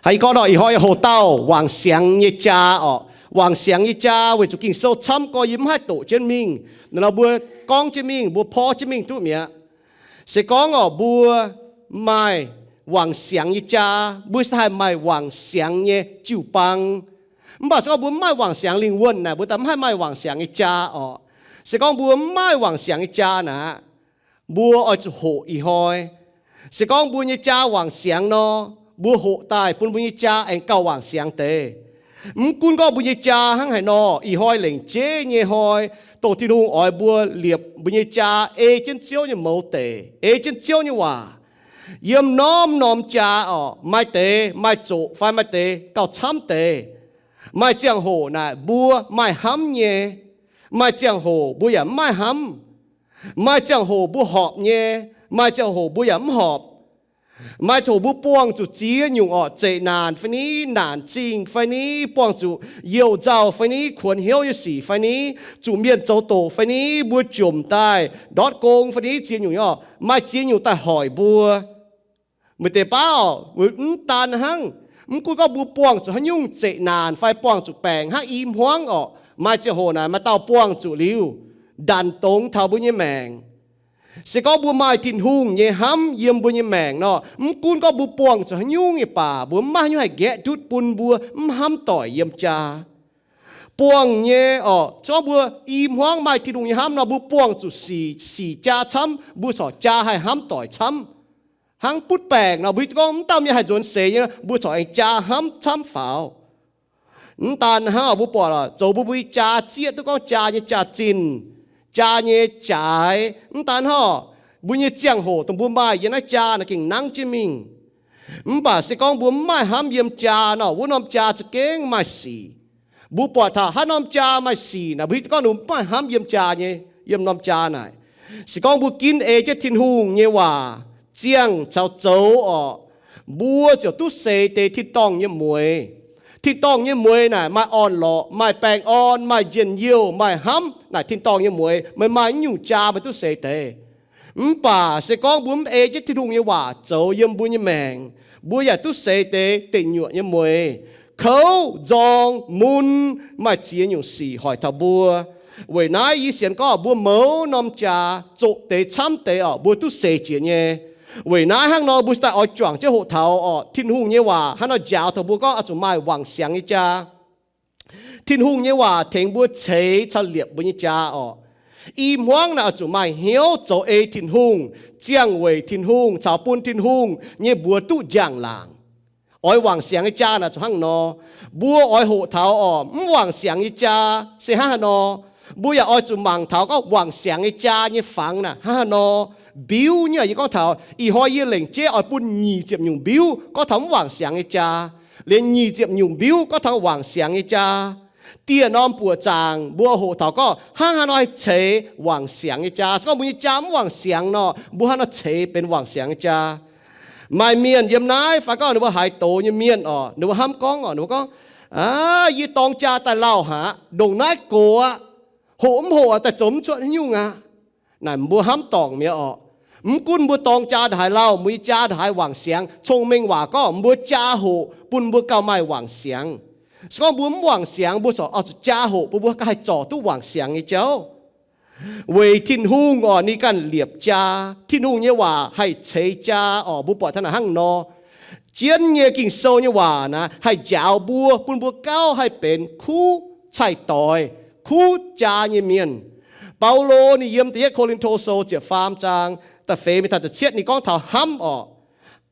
Haiz gorngv nor, ih hnoi yie hoqc dauh wangc siangx nyei jaa orqc. Wangc siangx nyei jaa weic zuqc Ging-Sou camv gorx yie mv haih doqc jienv mingh. Naaiv nor mbuo gorngv jienv mingh, mbuo porv jienv mingh duqv mi'aqv. Se gorngv orqc mbuo maaih wangc siangx nyei jaa, mbuo se haih maaih wangc siangx nyei jiu-baang. Mv baac se gorngv mbuo mv maaih wangc siangx lingh wuonh naaic, mbuo daaih mv haih maaih wangc siangx nyei jaa orqc. Se gorngv mbuo mv maaih wangc siangx nyei jaa naaic, mbuo oix zuqc hoqc ih hnoi. Se gorngv mbuo nyei jaa wangc siangx nor, mbuo hoqc daaih bun mbuo nyei jaa aengx gauh wangc siangx deix. Mv gunv gorngv mbuo nyei jaa hnangv haaix nor, ih hnoi lengc jeiv nyei hnoi, dongh Tin-Hungh oix mbuo liepc mbuo nyei jaa ei jienv Ziouv nyei mouz deic, ei jienv Ziouv nyei waac. Yiem norm-norm jaa orqc, maaih deix maaih zoqc fai maaih deix gauh camv deix. Maaih ziangh hoc naaic mbuo maaih hnamv nyei, maaih ziangh hoc mbuo yaac mv maaih hnamv. Maaih ziangh hoc mbuo horpc nyei, maaih ziangh hoc mbuo yaac mv horpc. Maaih ziangh hoc mbuo buangh zuqc ziex nyungc orqc, zeqc naanc fai ni, naanc zingh fai ni, buangh zuqc youh nzauh fai ni, kuonx hnyouv nyei sic fai ni, zuqc mienh zoux doqc fai ni, mbuo jomc daaih ndortv gong fai ni, ziex nyungc nyei orqc, maaih ziex nyungc daaih hoic mbuo. Meih deix baav, mv daan hnangv. Mv gunv gorngv mbuo buangh zuqc haaix nyungc zeqc naanc fai buangh zuqc baengc hnangv i hmuangv orqc, maaih ziangh hoc naaic maaih dauh buangh zuqc liuz, ndanc dongz taux mbuo nyei maengc. Se gorngv mbuo maaih Tin-Hungh nyei hnamv yiem mbuo nyei maengc nor, mv gunv gorngv mbuo buangh zuqc haaix nyungc nyei baac, mbuo mv maaih haaix nyungc haih nqaeqv ndutv bun mbuo mv hnamv doic yiem jaa. Buangh nyei orqc, se gorngv mbuo i hmuangv maaih Tin-Hungh nyei hnamv nor, mbuo buangh zuqc sic, sic jaa camv, mbuo corc jaa haih hnamv doic camv. Hnangv butv baengc nor, mbuo hiuv duqv gorngv mv dauh mienh haih nzuonx seix nyei, mbuo corc aengx jaa hnamv camv faaux. Mv daan hnangv, mbuo buatc zoux mbuo mbuo nyei jaa zieqv duqv gorngv jaa nyei jaax-zinh, jaa nyei jaaix. Mv daan hnangv, mbuo nyei ziangh hoc dongh mbuo maaih yiem naaiv jaa naaic gengh nangv jienv mingh. Mv baac se gorngv mbuo mv maaih hnamv yiem jaa nor, wuov norm jaa za'gengh maaih sic. Mbuo buatc taux haaix norm jaa maaih sic naaic, mbuo hiuv duqv gorngv ninh mbuo mv maaih hnamv yiem jaa nyei, yiem norm jaa naaic. Se gorngv mbuo ginv ei jienv Tin-Hungh nyei waac ziangh caux zoux orqc, mbuo ziouc duqv seix deix tin-dorngh nyei mueix. Tin-dorngh nyei mueix naaic maaih orn-lorqc, maaih baengh orn, maaih njien-youh, maaih hnamv. Naaic tin-dorngh nyei mueix meih maaih nyungc jaa meih duqv seix deix. Mv baac se gorngv mbuo mv ei jienv Tin-Hungh nyei waac zoux yiem mbuo nyei maengc, mbuo yaac duqv seix deix deic nyuoqc nyei mueix, kouv, nzorng, mun, maaih ziex nyungc sic hoic taux mbuo. Weic naaiv yie sienx gorngv mbuo mouz norm jaa zoqc deix camv deix orqc, mbuo duqv seix jiex nyei. Weic naaiv hnangv nor mbuo se daaih oix juangc jienv hoqc taux orqc, Tin-Hungh nyei waac hnangv nor njaaux taux mbuo gorngv oix zuqc maaih wangc siangx nyei jaa. Tin-Hungh nyei waac tengx mbuo ceix caux liepc mbuo nyei jaa orqc. I hmuangv naaic oix zuqc maaih hnyouv zoux ei Tin-Hungh, ziangh weic Tin-Hungh caux bun Tin-Hungh nyei mbuox duqv njang-laangc. Oix wangc siangx nyei jaa naaic zuqc hnangv nor. Mbuo oix hoqc taux orqc, mv wangc siangx nyei jaa se hnangv haaix nor. Mbuo yaac oix zuqc mangc taux gorngv wangc siangx nyei jaa nyei fangx naaic hnangv haaix nor. Mbiuv nyei yie gorngv taux ih hnoi yie lengc jeiv oix bun nyic ziepc nyungc mbiuv gorngv taux mv wangc siangx nyei jaa, liemh nyic ziepc nyungc mbiuv gorngv taux wangc siangx nyei jaa. Dieh norm buoqc zaangc mbuo hoqc taux gorngv hnangv haaix nor haih ceix wangc siangx nyei jaa. Se gorngv mbuo nyei jaa mv wangc siangx nor, mbuo hnangv haaix nor ceix benx wangc siangx nyei jaa? Maaih mienh yiem naaiv fai gorngv ninh mbuo haaix doz nyei mienh orqc, ninh mbuo hnamv gorngv orqc, ninh mbuo gorngv, aav, yie dorng jaa daaih lauh haic, ndongc naaiv gox aqv, hoqc mv hoqc daaih zoux mv cuotv haaix nyungc aqv. Naaic mbuo hnamv dorngc mi'aqv orqc. Mv gunv mbuo dorng jaa ndongc haaix lauh, mbuo nyei jaa ndongc haaix wangc siangx, cong-mengh waac gorngv mbuo jaa hoqc bun mbuo gauh maaih wangc siangx. Se gorngv mbuo mv wangc siangx, mbuo corc oix zuqc jaa hoqc bun mbuo gauh haih zorc duqv wangc siangx nyei jauv. Weic Tin-Hungh orqc, ninh ganh liepc jaa. Tin-Hungh nyei waac haih ceix jaa orqc. Mbuo buatc taux naaic hnangv nor, jienv nyei Ging-Sou nyei waac naaic haih njaaux mbuo, bun mbuo gauh haih benx kuv cai-doix, kuv jaa nyei mienh. Baulo ninh yiem da'yietv Ko^lin^to Sou ziepc faam zaang da'feix mingh taux da'cietv ninh gorngv taux hnamv orqc.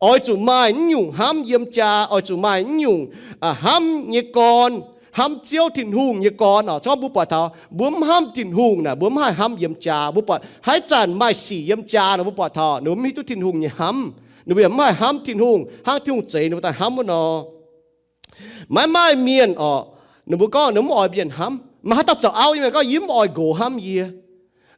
Oix zuqc maaih naaiv nyungc hnamv yiem jaa, oix zuqc maaih naaiv nyungc hnamv nyei gorn, hnamv Ziouv Tin-Hungh nyei gorn orqc. Gorngv mbuo buatc taux mbuo mv hnamv Tin-Hungh naaic, mbuo mv haih hnamv yiem jaa. Mbuo buatc haaix zanc maaih sic yiem jaa nor, mbuo buatc taux ninh mbuo mv hiuv duqv Tin-Hungh nyei hnamv. Ninh mbuo yaac mv haih hnamv Tin-Hungh, hnangv Tin-Hungh zeix ninh mbuo daaih hnamv wuov nor. Maiv maaih mienh orqc, ninh mbuo gorngv ninh mv oix mienh hnamv. Maaih haaix dauh zoux auv nyei mienh gorngv, yie mv oix nqox hnamv yie.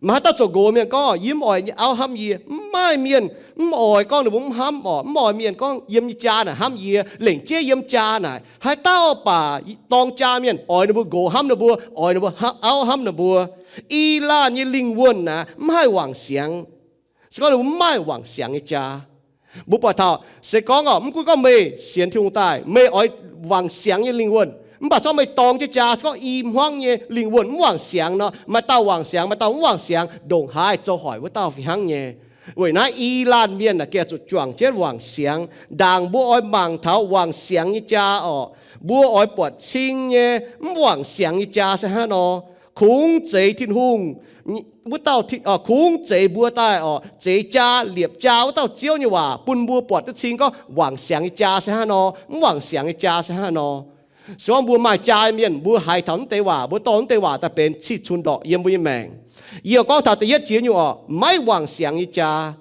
Maaih haaix dauh zoux nqox mienh gorngv, yie mv oix nyei auv hnamv yie. Mv maaih mienh mv oix gorngv ninh mbuo mv hnamv orqc. Mv oix mienh gorngv yiem nyei jaa naaic hnamv yie, lengc jeiv yiem jaa naaic. Haaix dauh baac dorng jaa mienh oix ninh mbuo nqox hnamv ninh mbuo, oix ninh mbuo auv hnamv ninh mbuo. I laanh nyei lingh wuonh naaic mv haih wangc siangx. Se gorngv ninh mbuo mv maaih wangc siangx nyei jaa, Mbuo buatc taux se gorngv orqc, mv gunv gorngv meih sienx Tin-Hungh daaih, meih oix wangc siangx nyei lingh wuonh, mv baac corc meih dorng jienv jaa, se gorngv i hmuangv nyei lingh wuonh mv wangc siangx nor, maaih dauh wangc siangx, maaih dauh mv wangc siangx, ndongc haaix zoux hoic wuov dauh fih hnangv nyei. Weic naaiv i laanh mienh aah, gengh zuqc juangc jienv wangc siangx. Ndaangc mbuo oix mangc taux wangc siangx nyei jaa orqc, mbuo oix buatc cing nyei mv wangc siangx nyei jaa se hnangv nor. Kungx zeix Tin-Hungh, wuov dauh, kungx zeix mbuo daaih orqc, zeix jaa, liepc jaa wuov dauh Ziouv nyei waac bun mbuo buatc duqv cing gorngv wangc siangx nyei jaa se hnangv nor, mv wangc siangx nyei jaa se hnangv nor. Se gorngv mbuo maaih jaa mienh, mbuo haiz taux naaiv deix waac, mbuo dorh naaiv deix waac daaih benx cih cunx ndorqc yiem mbuo nyei maengc. Yie gorngv taux da'yietv jiex nyungc orqc, maiv wangc siangx nyei jaa.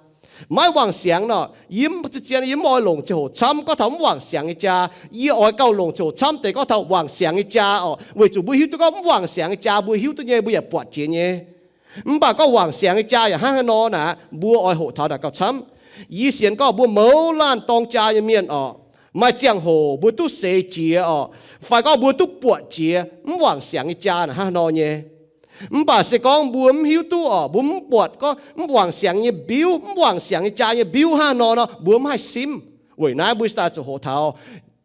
Maiv wangc siangx nor, yie mv, zien yie mv oix longc ziangh hoc camv gorngv taux mv wangc siangx nyei jaa. Yie oix gauh longc ziangh hoc camv deix gorngv taux wangc siangx nyei jaa orqc, weic zuqc mbuo hiuv duqv gorngv mv wangc siangx nyei jaa mbuo hiuv duqv nyei, mbuo yaac buatc jiex nyei. Mv baac gorngv wangc siangx nyei jaa yaac hnangv haaix nor naaic, mbuo oix hoqc taux naaic gauh camv. Yie sienx gorngv mbuo mouz laanh dorng jaa nyei mienh orqc, maaih ziangh hoc mbuo duqv seix jiex orqc, fai gorngv mbuo duqv buatc jiex mv wangc siangx nyei jaa naaic hnangv haaix nor nyei. Mv baac se gorngv mbuo mv hiuv duqv orqc, mbuo mv buatc gorngv mv wangc siangx nyei mbiuv, mv wangc siangx nyei jaa nyei mbiuv hnangv haaix nor nor, mbuo mv haih simv. Weic naaiv mbuo ziouc zuqc hoqc taux,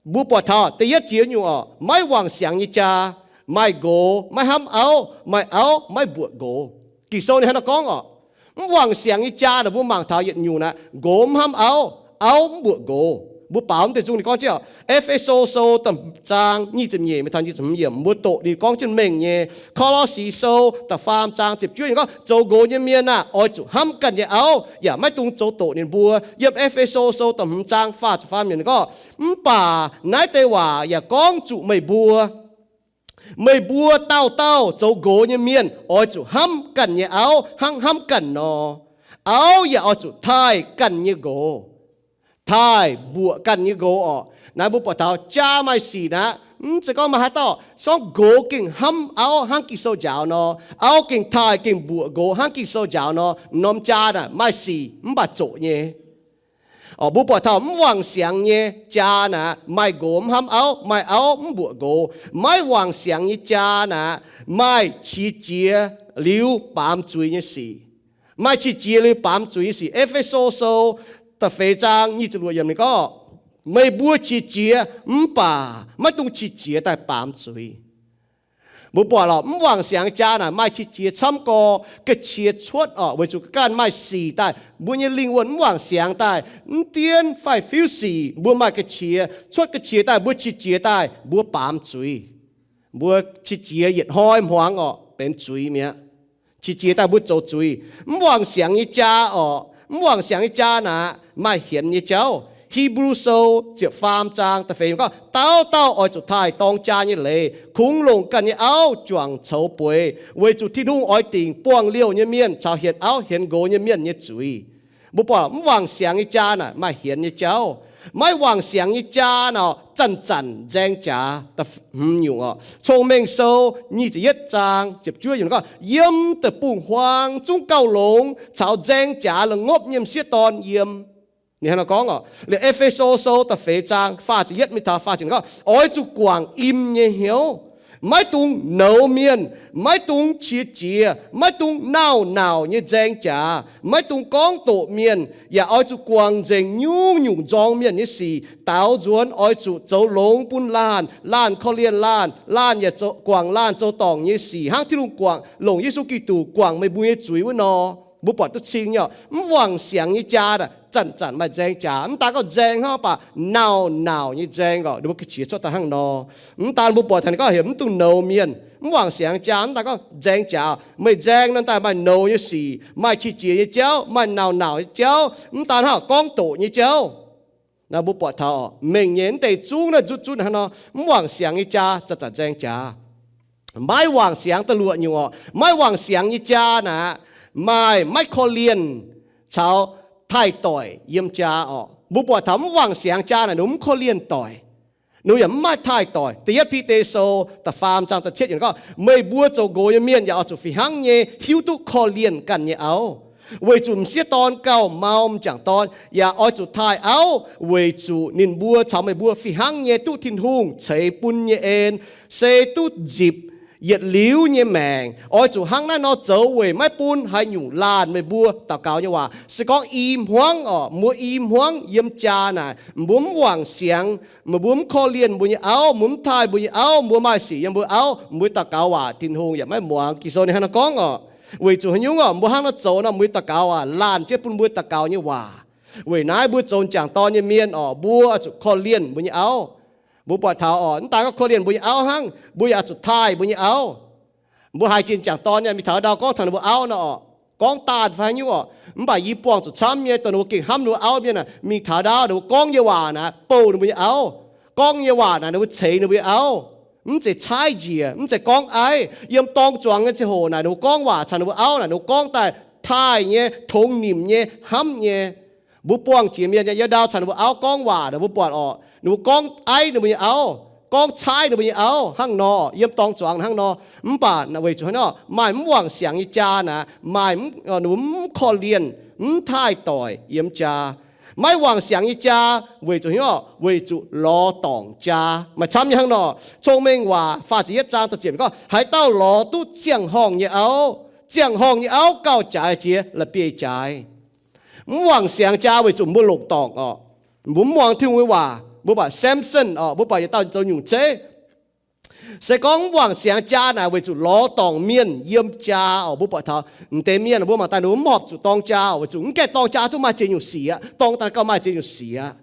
mbuo buatc taux da'yietv jiex nyungc orqc, maiv wangc siangx nyei jaa maaih nqox maiv hnamv auv, maaih auv maiv mbuoqc nqox. Ging-Sou ninh hnangv naaiv gorngv orqc, mv wangc siangx nyei jaa naaic mbuo mangc taux yietc nyungc naaic, nqox mv hnamv auv, auv mv mbuoqc nqox. Mbuo baaux mv deix nzung ninh gorngv jienv orqc, E^fe^so Sou da'hmz zaang nyic ziepc nyeic mingh taux nyic ziepc hmz yiemc mbuo doqc ninh gorngv jienv mengh nyei. Ko^lo^si Sou da'faam zaang ziepc juov ninh gorngv, zoux nqox nyei mienh aah! Oix zuqc hnamv ganh nyei auv, yaac maiv dungx zoux doqc ninh mbuo. Yiem E^fe^so Sou da'hmz zaang faah ziepc faam yiemc ninh gorngv, mv baac naaiv deix waac yaac gorngv zuqc meih mbuo. Meih mbuo dauh dauh zoux nqox nyei mienh oix zuqc hnamv ganh nyei auv hnangv hnamv ganh nor. Auv yaac oix zuqc taaih ganh nyei nqox, taaih mbuoqc ganh nyei nqox orqc. Naaiv mbuo buatc taux jaa maaih sic naaic, mv zeiz gorngv maaih haaix dauh, se gorngv nqox gengh hnamv auv hnangv Ging-Sou njaaux nor, auv gengh taaih gengh mbuoqc nqox hnangv Ging-Sou njaaux nor, norm jaa naaic maaih sic mv baac zoqc nyei. Mbuo buatc taux mv wangc siangx nyei jaa naaic, maaih nqox mv hnamv auv, maaih auv mv mbuoqc nqox. Maiv wangc siangx nyei jaa naaic, maaih qiex jiez liuz baamz zuiz nyei sic. Maaih qiex jiez liuz baamz zuiz nyei sic. E^fe^so Sou da'feix zaang nyic ziepc luoqc yiemc ninh gorngv, meih mbuo qiex jiez mv baac maiv dungx qiex jiez daaih baamz zuiz. Mbuo buatc lorqc, mv wangc siangx nyei jaa naaic maaih qiex jiez camv gorx, ga'qiex cuotv orqc, weic zuqc ga'ganh maaih sic daaih, mbuo nyei lingh wuonh mv wangc siangx daaih, mv dienv fai fiuv sic, mbuo maaih ga'qiex, cuotv ga'qiex daaih, mbuo qiex jiez daaih, mbuo baamz zuiz. Mbuo qiex jiez yietc hnoi hmuangx orqc, benx zuiz mi'aqv. Qiex jiez daaih mbuo zoux zuiz. Mv wangc siangx nyei jaa orqc, mv wangc siangx nyei jaa naaic maaih hienx nyei jauv. Hipv^lu Sou ziepc faam zaang da'feix gorngv, dauh dauh oix zuqc taaih dorng jaa nyei leiz, kungx longc ganh nyei auv juangc coux bueix, weic zuqc Tin-Hungh oix dingc buangh liouh nyei mienh caux hietc auv hienx nqox nyei mienh nyei zuiz. Mbuo buatc mv wangc siangx nyei jaa naaic maaih hienx nyei jauv. Maiv wangc siangx nyei jaa naaic zanc-zanc nzaeng jaax. Hmz nyungc orqc, Cong-Mengh Sou nyic ziepc yietv zaang ziepc juov yiemc gorngv, yiem deic-bung-huaang zungv gauh longx caux nzaeng jaax la'ngopv nyei m'sieqv dorn yiem. Ninh hnangv nor gorngv orqc, liuz E^fe^so Sou da'feix zaang faah ziepc yietv mingh taux faah ziepc gorngv, oix zuqc guangc im nyei hnyouv, maiv dungx nouz mienh, maiv dungx qiex jiez, maiv dungx nauc-nauc nyei nzaeng jaax, maiv dungx gorngv doqc mienh, yaac oix zuqc guangc nzengc nyungc-nyungc nzorng mienh nyei sic. Daaux nzuonx oix zuqc zoux longx bun laanh. Laanh korv-lienh laanh, laanh yaac guangc laanh zoux dorngc nyei sic hnangv Tin-Hungh guangc, longc Yesu Giduc guangc meih mbuo nyei zuiz wuov nor. Mbuo buatc duqv cing nyei orqc, mv wangc siangx nyei jaa naaic zanc-zanc maaih nzaeng jaax. Mv daan gorngv nzaeng hnangv, mv baac nauc-nauc nyei nzaeng orqc, ninh mbuo ga'qiex cuotv daaih hnangv nor. Mv daan mbuo buatc taux ninh gorngv heuc mv dungx nouz mienh, mv wangc siangx jaa, mv daan gorngv nzaeng jaax. Meih nzaeng nor daaih maaih nouz nyei sic, maaih qiex jiez nyei jauv, maaih nauc-nauc nyei jauv, mv daan hnangv gorngv doqc nyei jauv. Naaiv mbuo buatc taux mengh nyei mv deix zungv naaiv nzutv zunv hnangv nor, mv wangc siangx nyei jaa zanc-zanc nzaeng jaax. Maiv wangc siangx da'luoqc nyungc orqc, maiv wangc siangx nyei jaa naaic, maaih maiv korv-lienh caux taaih-doic yiem jaa orqc. Mbuo buatc taux mv wangc siangx jaa naaic ninh mv korv-lienh doic, ninh yaac mv maaih taaih-doic. Da'yietv Bide Sou da'faam zaang da'cietv yiemc gorngv, meih mbuo zoux nqox nyei mienh yaac oix zuqc fih hnangv nyei hiuv duqv korv-lienh ganh nyei auv, weic zuqc m'sieqv dorn gauh mau m'jangc dorn. Yaac oix zuqc taaih auv, weic zuqc ninh mbuo caux meih mbuo fih hnangv nyei duqv Tin-Hungh ceix bun nyei en, se duqv nzipc yietc liuz nyei maengc. Oix zuqc hnangv naaiv nor zoux weic maiv bun haaix nyungc laanh meih mbuo daux gaux nyei waac. Se gorngv i hmuangv orqc, mbuo i hmuangv yiem jaa naaic, mbuo mv wangc siangx, mbuo mv korv-lienh mbuo nyei auv, mbuo mv taaih mbuo nyei auv, mbuo maaih sic yiem mbuo auv, mbuo daux gaux waac Tin-Hungh yaac maiv muangx. Ging-Sou ninh hnangv nor gorngv orqc. Weic zuqc haaix nyungc orqc, mbuo hnangv nor zoux nor, mbuo daux gaux aac, laanh jienv bun mbuo daux gaux nyei waac. Weic naaiv mbuo zoux m'jangc dorn nyei mienh orqc, mbuo oix zuqc korv-lienh mbuo nyei auv. Mbuo buatc taux orqc, mv daaih gorngv korv-lienh mbuo nyei auv hnangv, mbuo yaac oix zuqc taaih mbuo nyei auv. Mbuo haiz jiex m'jangc dorn nyei mingh taux ndau gorngv taux ninh mbuo auv nor orqc, gorngv daanh fai haaix nyungc orqc, mv baac yie buangh zuqc camv nyei dongh ninh mbuo gengh hnamv ninh mbuo auv mienh aah, mingh taux ndau ninh mbuo gorngv nyei waac naaic bouh ninh mbuo nyei auv. Gorngv nyei waac naaic ninh mbuo ceix ninh mbuo nyei auv. Mv zeiz caaiv njiec, mv zeiz gorngv aiv. Yiem dorng zuangx nyei ziangh hoc naaic ninh mbuo gorngv waac caux ninh mbuo auv naaic ninh mbuo gorngv daaih taaih nyei, tongx nimc nyei, hnamv nyei. Mbuo buangh jiex mienh nyei yiem ndau caux ninh mbuo auv gorngv waac naaic mbuo buatc orqc, ninh mbuo gorngv aiv ninh mbuo nyei auv, gorngv caaiv ninh mbuo nyei auv hnangv nor, yiem dorng zuangx hnangv nor. Mv baac weic zuqc hnangv nor maaih mv wangc siangx nyei jaa naaic, maaih mv, ninh mbuo mv korv-lienh, mv taaih doic yiem jaa. Maiv wangc siangx nyei jaa weic zuqc hnyouv, weic zuqc lorz dorngc jaa. Maaih camv nyei hnangv nor, Cong-Mengh Waac faah ziepc yietv zaang da'ziepc gorngv, haaix dauh lorz duqv ziangh horngh nyei auv, ziangh horngh nyei auv gauh jaaix jiex la'bieiv-jaaix. Mv wangc siangx jaa weic zuqc mbuo longc dorngc orqc. Mbuo mv muangx Tin-Hungh nyei waac. Mbuo buatc Samson orqc, mbuo buatc yietc dauh zoux nyungc zeiv. Se gorngv mv wangc siangx jaa naaic weic zuqc lorz dorngc mienh yiem jaa orqc. Mbuo buatc taux m'deix mienh mbuo mangc daaih ninh mbuo mv horpc zuqc dorng jaa orqc, weic zuqc mv gaengh dorng jaa zungv maaih ziex nyungc sic aqv, dorng daaih gauh maaih ziex nyungc sic aqv.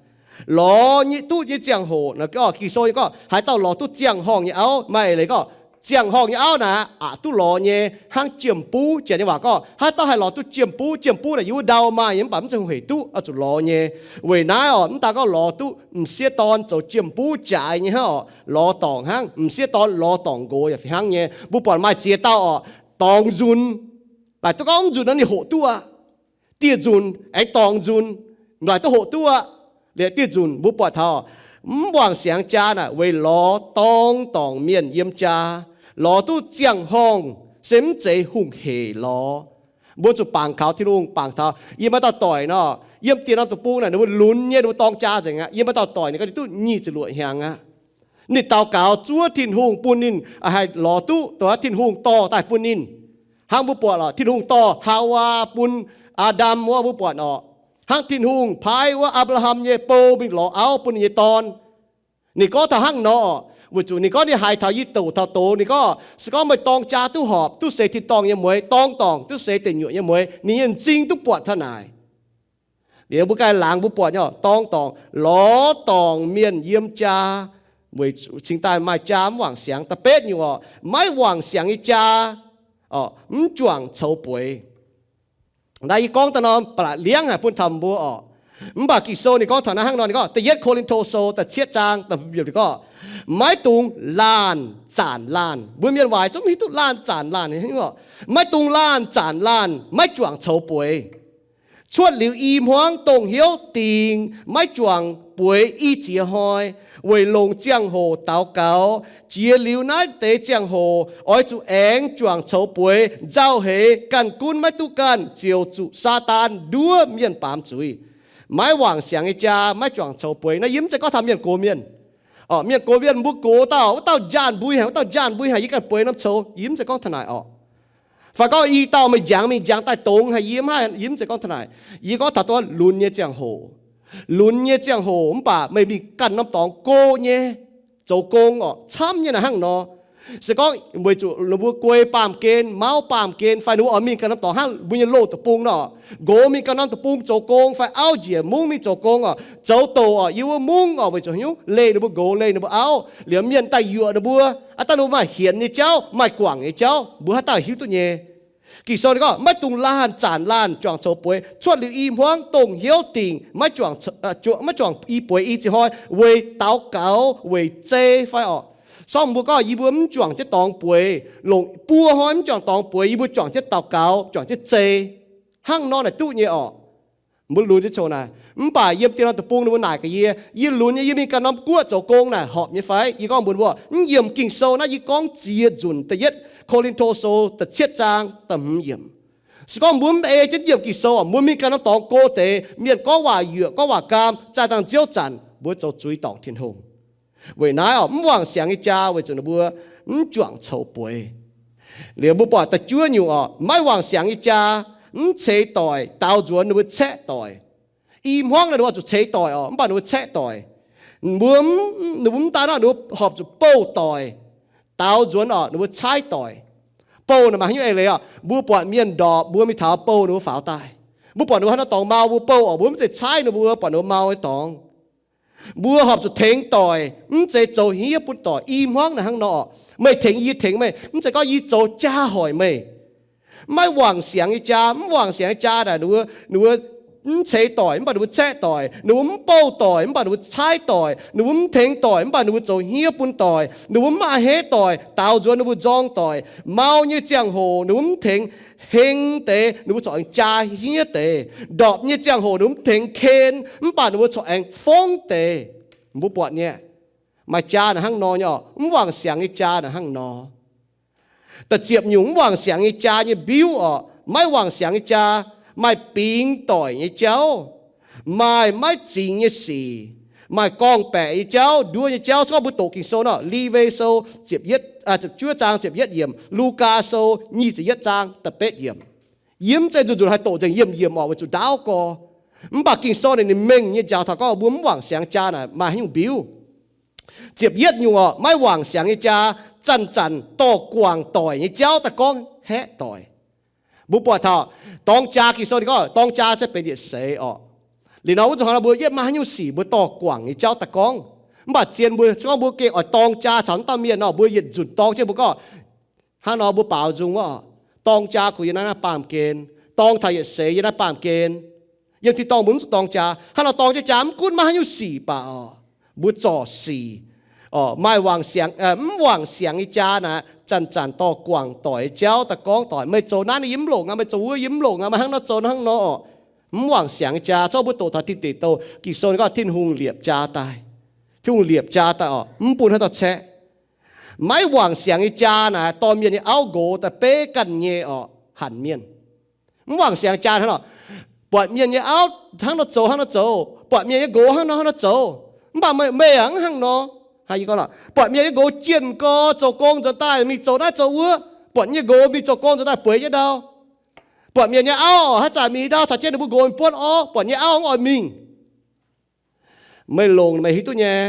Lorz nyei duqv nyei ziangh hoc naaic, Ging-Sou nyei gorngv haaix dauh lorz duqv ziangh horngh nyei auv, maaih eix leiz gorngv ziangh horngh nyei auv naaic aqc duqv lorz nyei hnangv jiem-buv. Janx nyei waac gorngv haaix dauh haih lorz duqv jiem-buv, jiem-buv naaic yiem wuov ndau maaih nyei mv baac mv zeiz hungh hec duqv, oix zuqc lorz nyei. Weic naaiv orqc, mv daaih gorngv lorz duqv m'sieqv dorn zoux jiem-buv jaaix nyei hnangv orqc, lorz dorngc hnangv, m'sieqv dorn lorz dorngc nqox yaac fih hnangv nyei. Mbuo buatc maaih ziex dauh orqc, dorngx nzunc, laaic duqv gorngv nzunc nor ninh hoqc duqv aqv. Dieh nzunc aengx dorngx nzunc, laaic duqv hoqc duqv aqv. Liuz dieh nzunc mbuo buatc taux mv wangc siangx jaa naaic weic lorz dorng dorngc mienh yiem jaa, lorz duqv ziangh horngh, se mv zeiz hungh hec lorz. Mbuo zuqc bangc kaux Tin-Hungh, bangc taux yiem maaih dauh doic nor, yiem dieh norm deic-bung naaic ninh mbuo lunx nyei, ninh mbuo dorng jaa nzengc aqv. Yiem maaih dauh doic ninh ganh duqv nyic ziepc luoqc hnyangx aqv. Ninh daux gaux zuov Tin-Hungh bun ninh haih lorz duqv dongh Tin-Hungh dorh daaih bun ninh. Hnangv mbuo buatc orqc, Tin-Hungh dorh Haawaa bun Aa^ndam wuov mbuo buatc orqc. Hnangv Tin-Hungh paaiv wuov Apc^laa^ham nyei bou mingh lorz auv bun ninh nyei dorn. Ninh gorngv taux hnangv nor orqc, weic zuqc ninh gorngv ninh haiz taux yie douc taux doz, ninh gorngv se gorngv meih dorng jaa duqv horpc, duqv seix tin-dorngh nyei mueix, dorng dorngc duqv seix deic nyuoqc nyei mueix, ninh nyei m'zing duqv buatc taux naaic. Liuz mbuo ganh laangz mbuo buatc nyei orqc, dorng dorngc, lorz dorngc mienh yiem jaa, weic zuqc cingx daaih maaih jaa mv wangc siangx. Da'betv nyungc orqc, maiv wangc siangx nyei jaa orqc, mv juangc coux bueix. Naaiv yie gorngv daaih nor ba'laqc liangv haic bun taux mbuo orqc. Mv baac Ging-Sou ninh gorngv taux naaiv hnangv nor, ninh gorngv da'yietv Ko^lin^to Sou da'cietv zaang da'hmz yiemc ninh gorngv, maiv dungx laanh zaanc laanh. Mbuo mienh waaic zungv hiuv duqv laanh zaanc laanh hnangv orqc. Maiv dungx laanh zaanc laanh maiv juangc coux bueix. Cuotv liuz i hmuangv dongh hnyouv dingc maiv juangc bueix i ziex hnoi, weic longc ziangh hoc daux gaux. Jiex liuz naaiv deix ziangh hoc oix zuqc aengx juangc coux bueix. Nzauh heix ganh gunv maiv duqv ganh, ziouc zuqc Saadaan nduov mienh baamz zuiz. Maiv wangc siangx nyei jaa maiv juangc coux bueix. Naaiv yie mv zeiz gorngv taux mienh gox mienh. Orqc, mienh gox mienh mbuo gox dauh, wuov dauh njaanh mbui haic, wuov dauh njaanh mbui haic, yie ganh bueix norm coux, yie mv zeiz gorngv taux naaic orqc. Fai gorngv i dauh meih njangx mingh njangx daaih dongz haic, yie mv haih, yie mv zeiz gorngv taux naaic. Yie gorngv taux duqv lunx nyei ziangh hoc. Lunx nyei ziangh hoc mv baac meih mingh ganh norm dorngx go nyei zoux gong orqc, camv nyei naaic hnangv nor. Se gorngv weic zuqc ninh mbuo guei baamh gen, mauv baamh gen, fai ninh mbuo oix mingh ganh norm dorngx hnangv mbuo nyei loz deic-bung nor, nqox mingh ganh norm deic-bung zoux gong, fai auv njiec mungv mingh zoux gong orqc, zoux doqc orqc, yie wuov mungv orqc, weic zuqc hnyouv leih ninh mbuo nqox, leih ninh mbuo auv, liuz mienh daaih yuoqc ninh mbuo. Aa, daaih ninh mbuo maaih hienx nyei jauv, maaih guangc nyei jauv, mbuo haaix dauh hiuv duqv nyei? Ging-Sou ninh gorngv maiv dungx laanh zaanc laanh juangc coux bueix. Cuotv liuz i hmuangv dongh hnyouv dingc maiv juangc, maiv juangc i bueix i ziex hnoi weic daux gaux, weic zei fai orqc. Sorng mbuo gorngv yie mbuo mv juangc jienv dorngx bueix, longc buo hnoi mv juangc dorngx bueix, yie mbuo juangc jienv daux gaux, juangc jienv zei, hnangv nor naaic duqv nyei orqc. Mbuo lunx jienv coux naaic. Mv baac yiem dieh norm deic-bung ninh mbuo naaic gaax yie, yie lunx nyei, yie mingh ganh norm guoqv zoux gong naaic horpc nyei fai? Yie gorngv mbuox mbuo, mv yiemc Ging-Sou naaiv, yie gorngv ziex nzunc. Da'yietv Ko^lin^to Sou da'cietv zaang da'hmz yiemc. Se gorngv mbuo mv ei jienv yiem Ging-Sou, mbuo mingh ganh norm dorngx go deix, mienh gorngv waac yuoqc, gorngv waac gaam, zaih dangh nziouv zanc, mbuo zoux zuiz dorngc Tin-Hungh. Weic naaiv oc, mv wangc siangx nyei jaa weic zuqc ninh mbuo mv juangc coux bueix. Liuz mbuo buatc da'juov nyungc oc, maiv wangc siangx nyei jaa mv ceix doic, daaux nzuonx ninh mbuo caeqv doic. I hmuangv naaic ninh mbuo oix zuqc ceix doic oc, mv baac ninh mbuo caeqv doic. Ninh mbuo, ninh mbuo mv daaih nor, ninh mbuo horpc zuqc bouh doic. Daaux nzuonx oc, ninh mbuo caaiv doic. Bouh naaic maaih haaix nyungc eix leiz oc? Mbuo buatc mienh ndorpc, mbuo mingh taux bouh ninh mbuo faaux daaih. Mbuo buatc ninh mbuo haaix nor dorngx mau, mbuo bouh oc, mbuo mv zeiz caaiv ninh mbuo, buatc ninh mbuo mau nyei dorngx. Mbuo horpc zuqc tengx doic, mv zeiz zoux hniev bun doic. I hmuangv naaic hnangv nor oc, meih tengx yie, tengx meih, mv zeiz gorngv yie zoux jaa hoic meih. Maiv wangc siangx nyei jaa, mv wangc siangx nyei jaa naaic ninh mbuo, ninh mbuo mv ceix doic, mv baac ninh mbuo caeqv doic. Ninh mbuo mv bouh doic, mv baac ninh mbuo caaiv doic. Ninh mbuo mv tengx doic, mv baac ninh mbuo zoux hniev bun doic. Ninh mbuo mv a'hneiv doic, daaux nzuonx ninh mbuo nzorng doic. Mau nyei ziangh hoc ninh mbuo mv tengx heng deix, ninh mbuo corc aengx jaa hniev deix. Ndorpc nyei ziangh hoc ninh mbuo mv tengx ken, mv baac ninh mbuo corc aengx fongv deix. Mbuo buatc nyei, maaih jaa naaic hnangv nor nyei oc, mv wangc siangx nyei jaa naaic hnangv nor. Da'ziepc nyungc mv wangc siangx nyei jaa nyei mbiuv oc, maiv wangc siangx nyei jaa maaih bingx doic nyei jauv, maaih maiv zingx nyei sic, maaih gorngv-baeqc nyei jauv, nduov nyei jauv. Se gorngv mbuo doqc Ging-Sou nor, Liwe Sou ziepc juov zaang ziepc yietv yiemc, Lugaa Sou nyic ziepc yietv zaang da'betv yiemc. Yie mv zeiz nzunc nzunc haih doqc nzengc yiemc yiemc oc, weic zuqc ndaauv gorx. Mv baac Ging-Sou naaic ninh mengh nyei njaaux taux gorngv mbuo mv wangc siangx jaa naaic maaih haaix nyungc mbiuv. Ziepc yietv nyungc oc, maiv wangc siangx nyei jaa zanc-zanc dorh guangc doic nyei jauv daaih gorngv haeqv doic. Mbuo buatc taux dorng jaa, Ging-Sou ninh gorngv dorng jaa se benx yietc seix oc. Liuz nor wuov zanc hnangv nor mbuo yietv maaih haaix nyungc sic mbuo dorh guangc nyei jauv daaih gorngv. Mv baac zien mbuo se gorngv mbuo gengh oix dorng jaa caux wuov dauh mienh nor, mbuo yietc nzunc dorng jienv mbuo gorngv, hnangv nor mbuo baaux nzung wuov, dorng jaa kungx yiem naaiv naaiv baamh gen, dorng taux yietc seix yiem naaiv baamh gen. Yiem tin-dorngh mbuo mv zuqc dorng jaa. Hnangv nor dorng jienv jaa mv gunv maaih haaix nyungc sic baac oc, mbuo zorc sic. Maaih wangc siangx, mv wangc siangx nyei jaa naaic zanc-zanc dorh guangc doic nyei jauv daaih gorngv doic. Meih zoux naaiv yie mv longc aqv, meih zoux wuov yie mv longc aqv, meih hnangv nor zoux hnangv nor oc. Mv wangc siangx nyei jaa, zorqv mbuo doqc taux Tin Deic Douh, Ging-Sou ninh gorngv Tin-Hungh liepc jaa daaih. Tin-Hungh liepc jaa daaih oc, mv bun haaix dauh caeqv. Maiv wangc siangx nyei jaa naaic dorh mienh nyei auv nqox daaih beiv ganh nyei oc, hanc mienh. Mv wangc siangx jaa hnangv nor, buatc mienh nyei auv hnangv nor zoux hnangv nor zoux, buatc mienh nyei nqox hnangv nor hnangv nor zoux, mv baac meih, meih hnangv nor. Buatc mienh nyei nqox jienh gorx zoux gong nzuonx daaih mingh zoux naaiv zoux wuov, buatc nyei nqox mingh zoux gong nzuonx daaih bueix jienv ndau. Buatc mienh nyei auv haaix zanc mingh ndau caux jienv ninh mbuo nqox mingh buonv orv, buatc nyei auv mv oix mingh. Meih longc meih hiuv duqv nyei,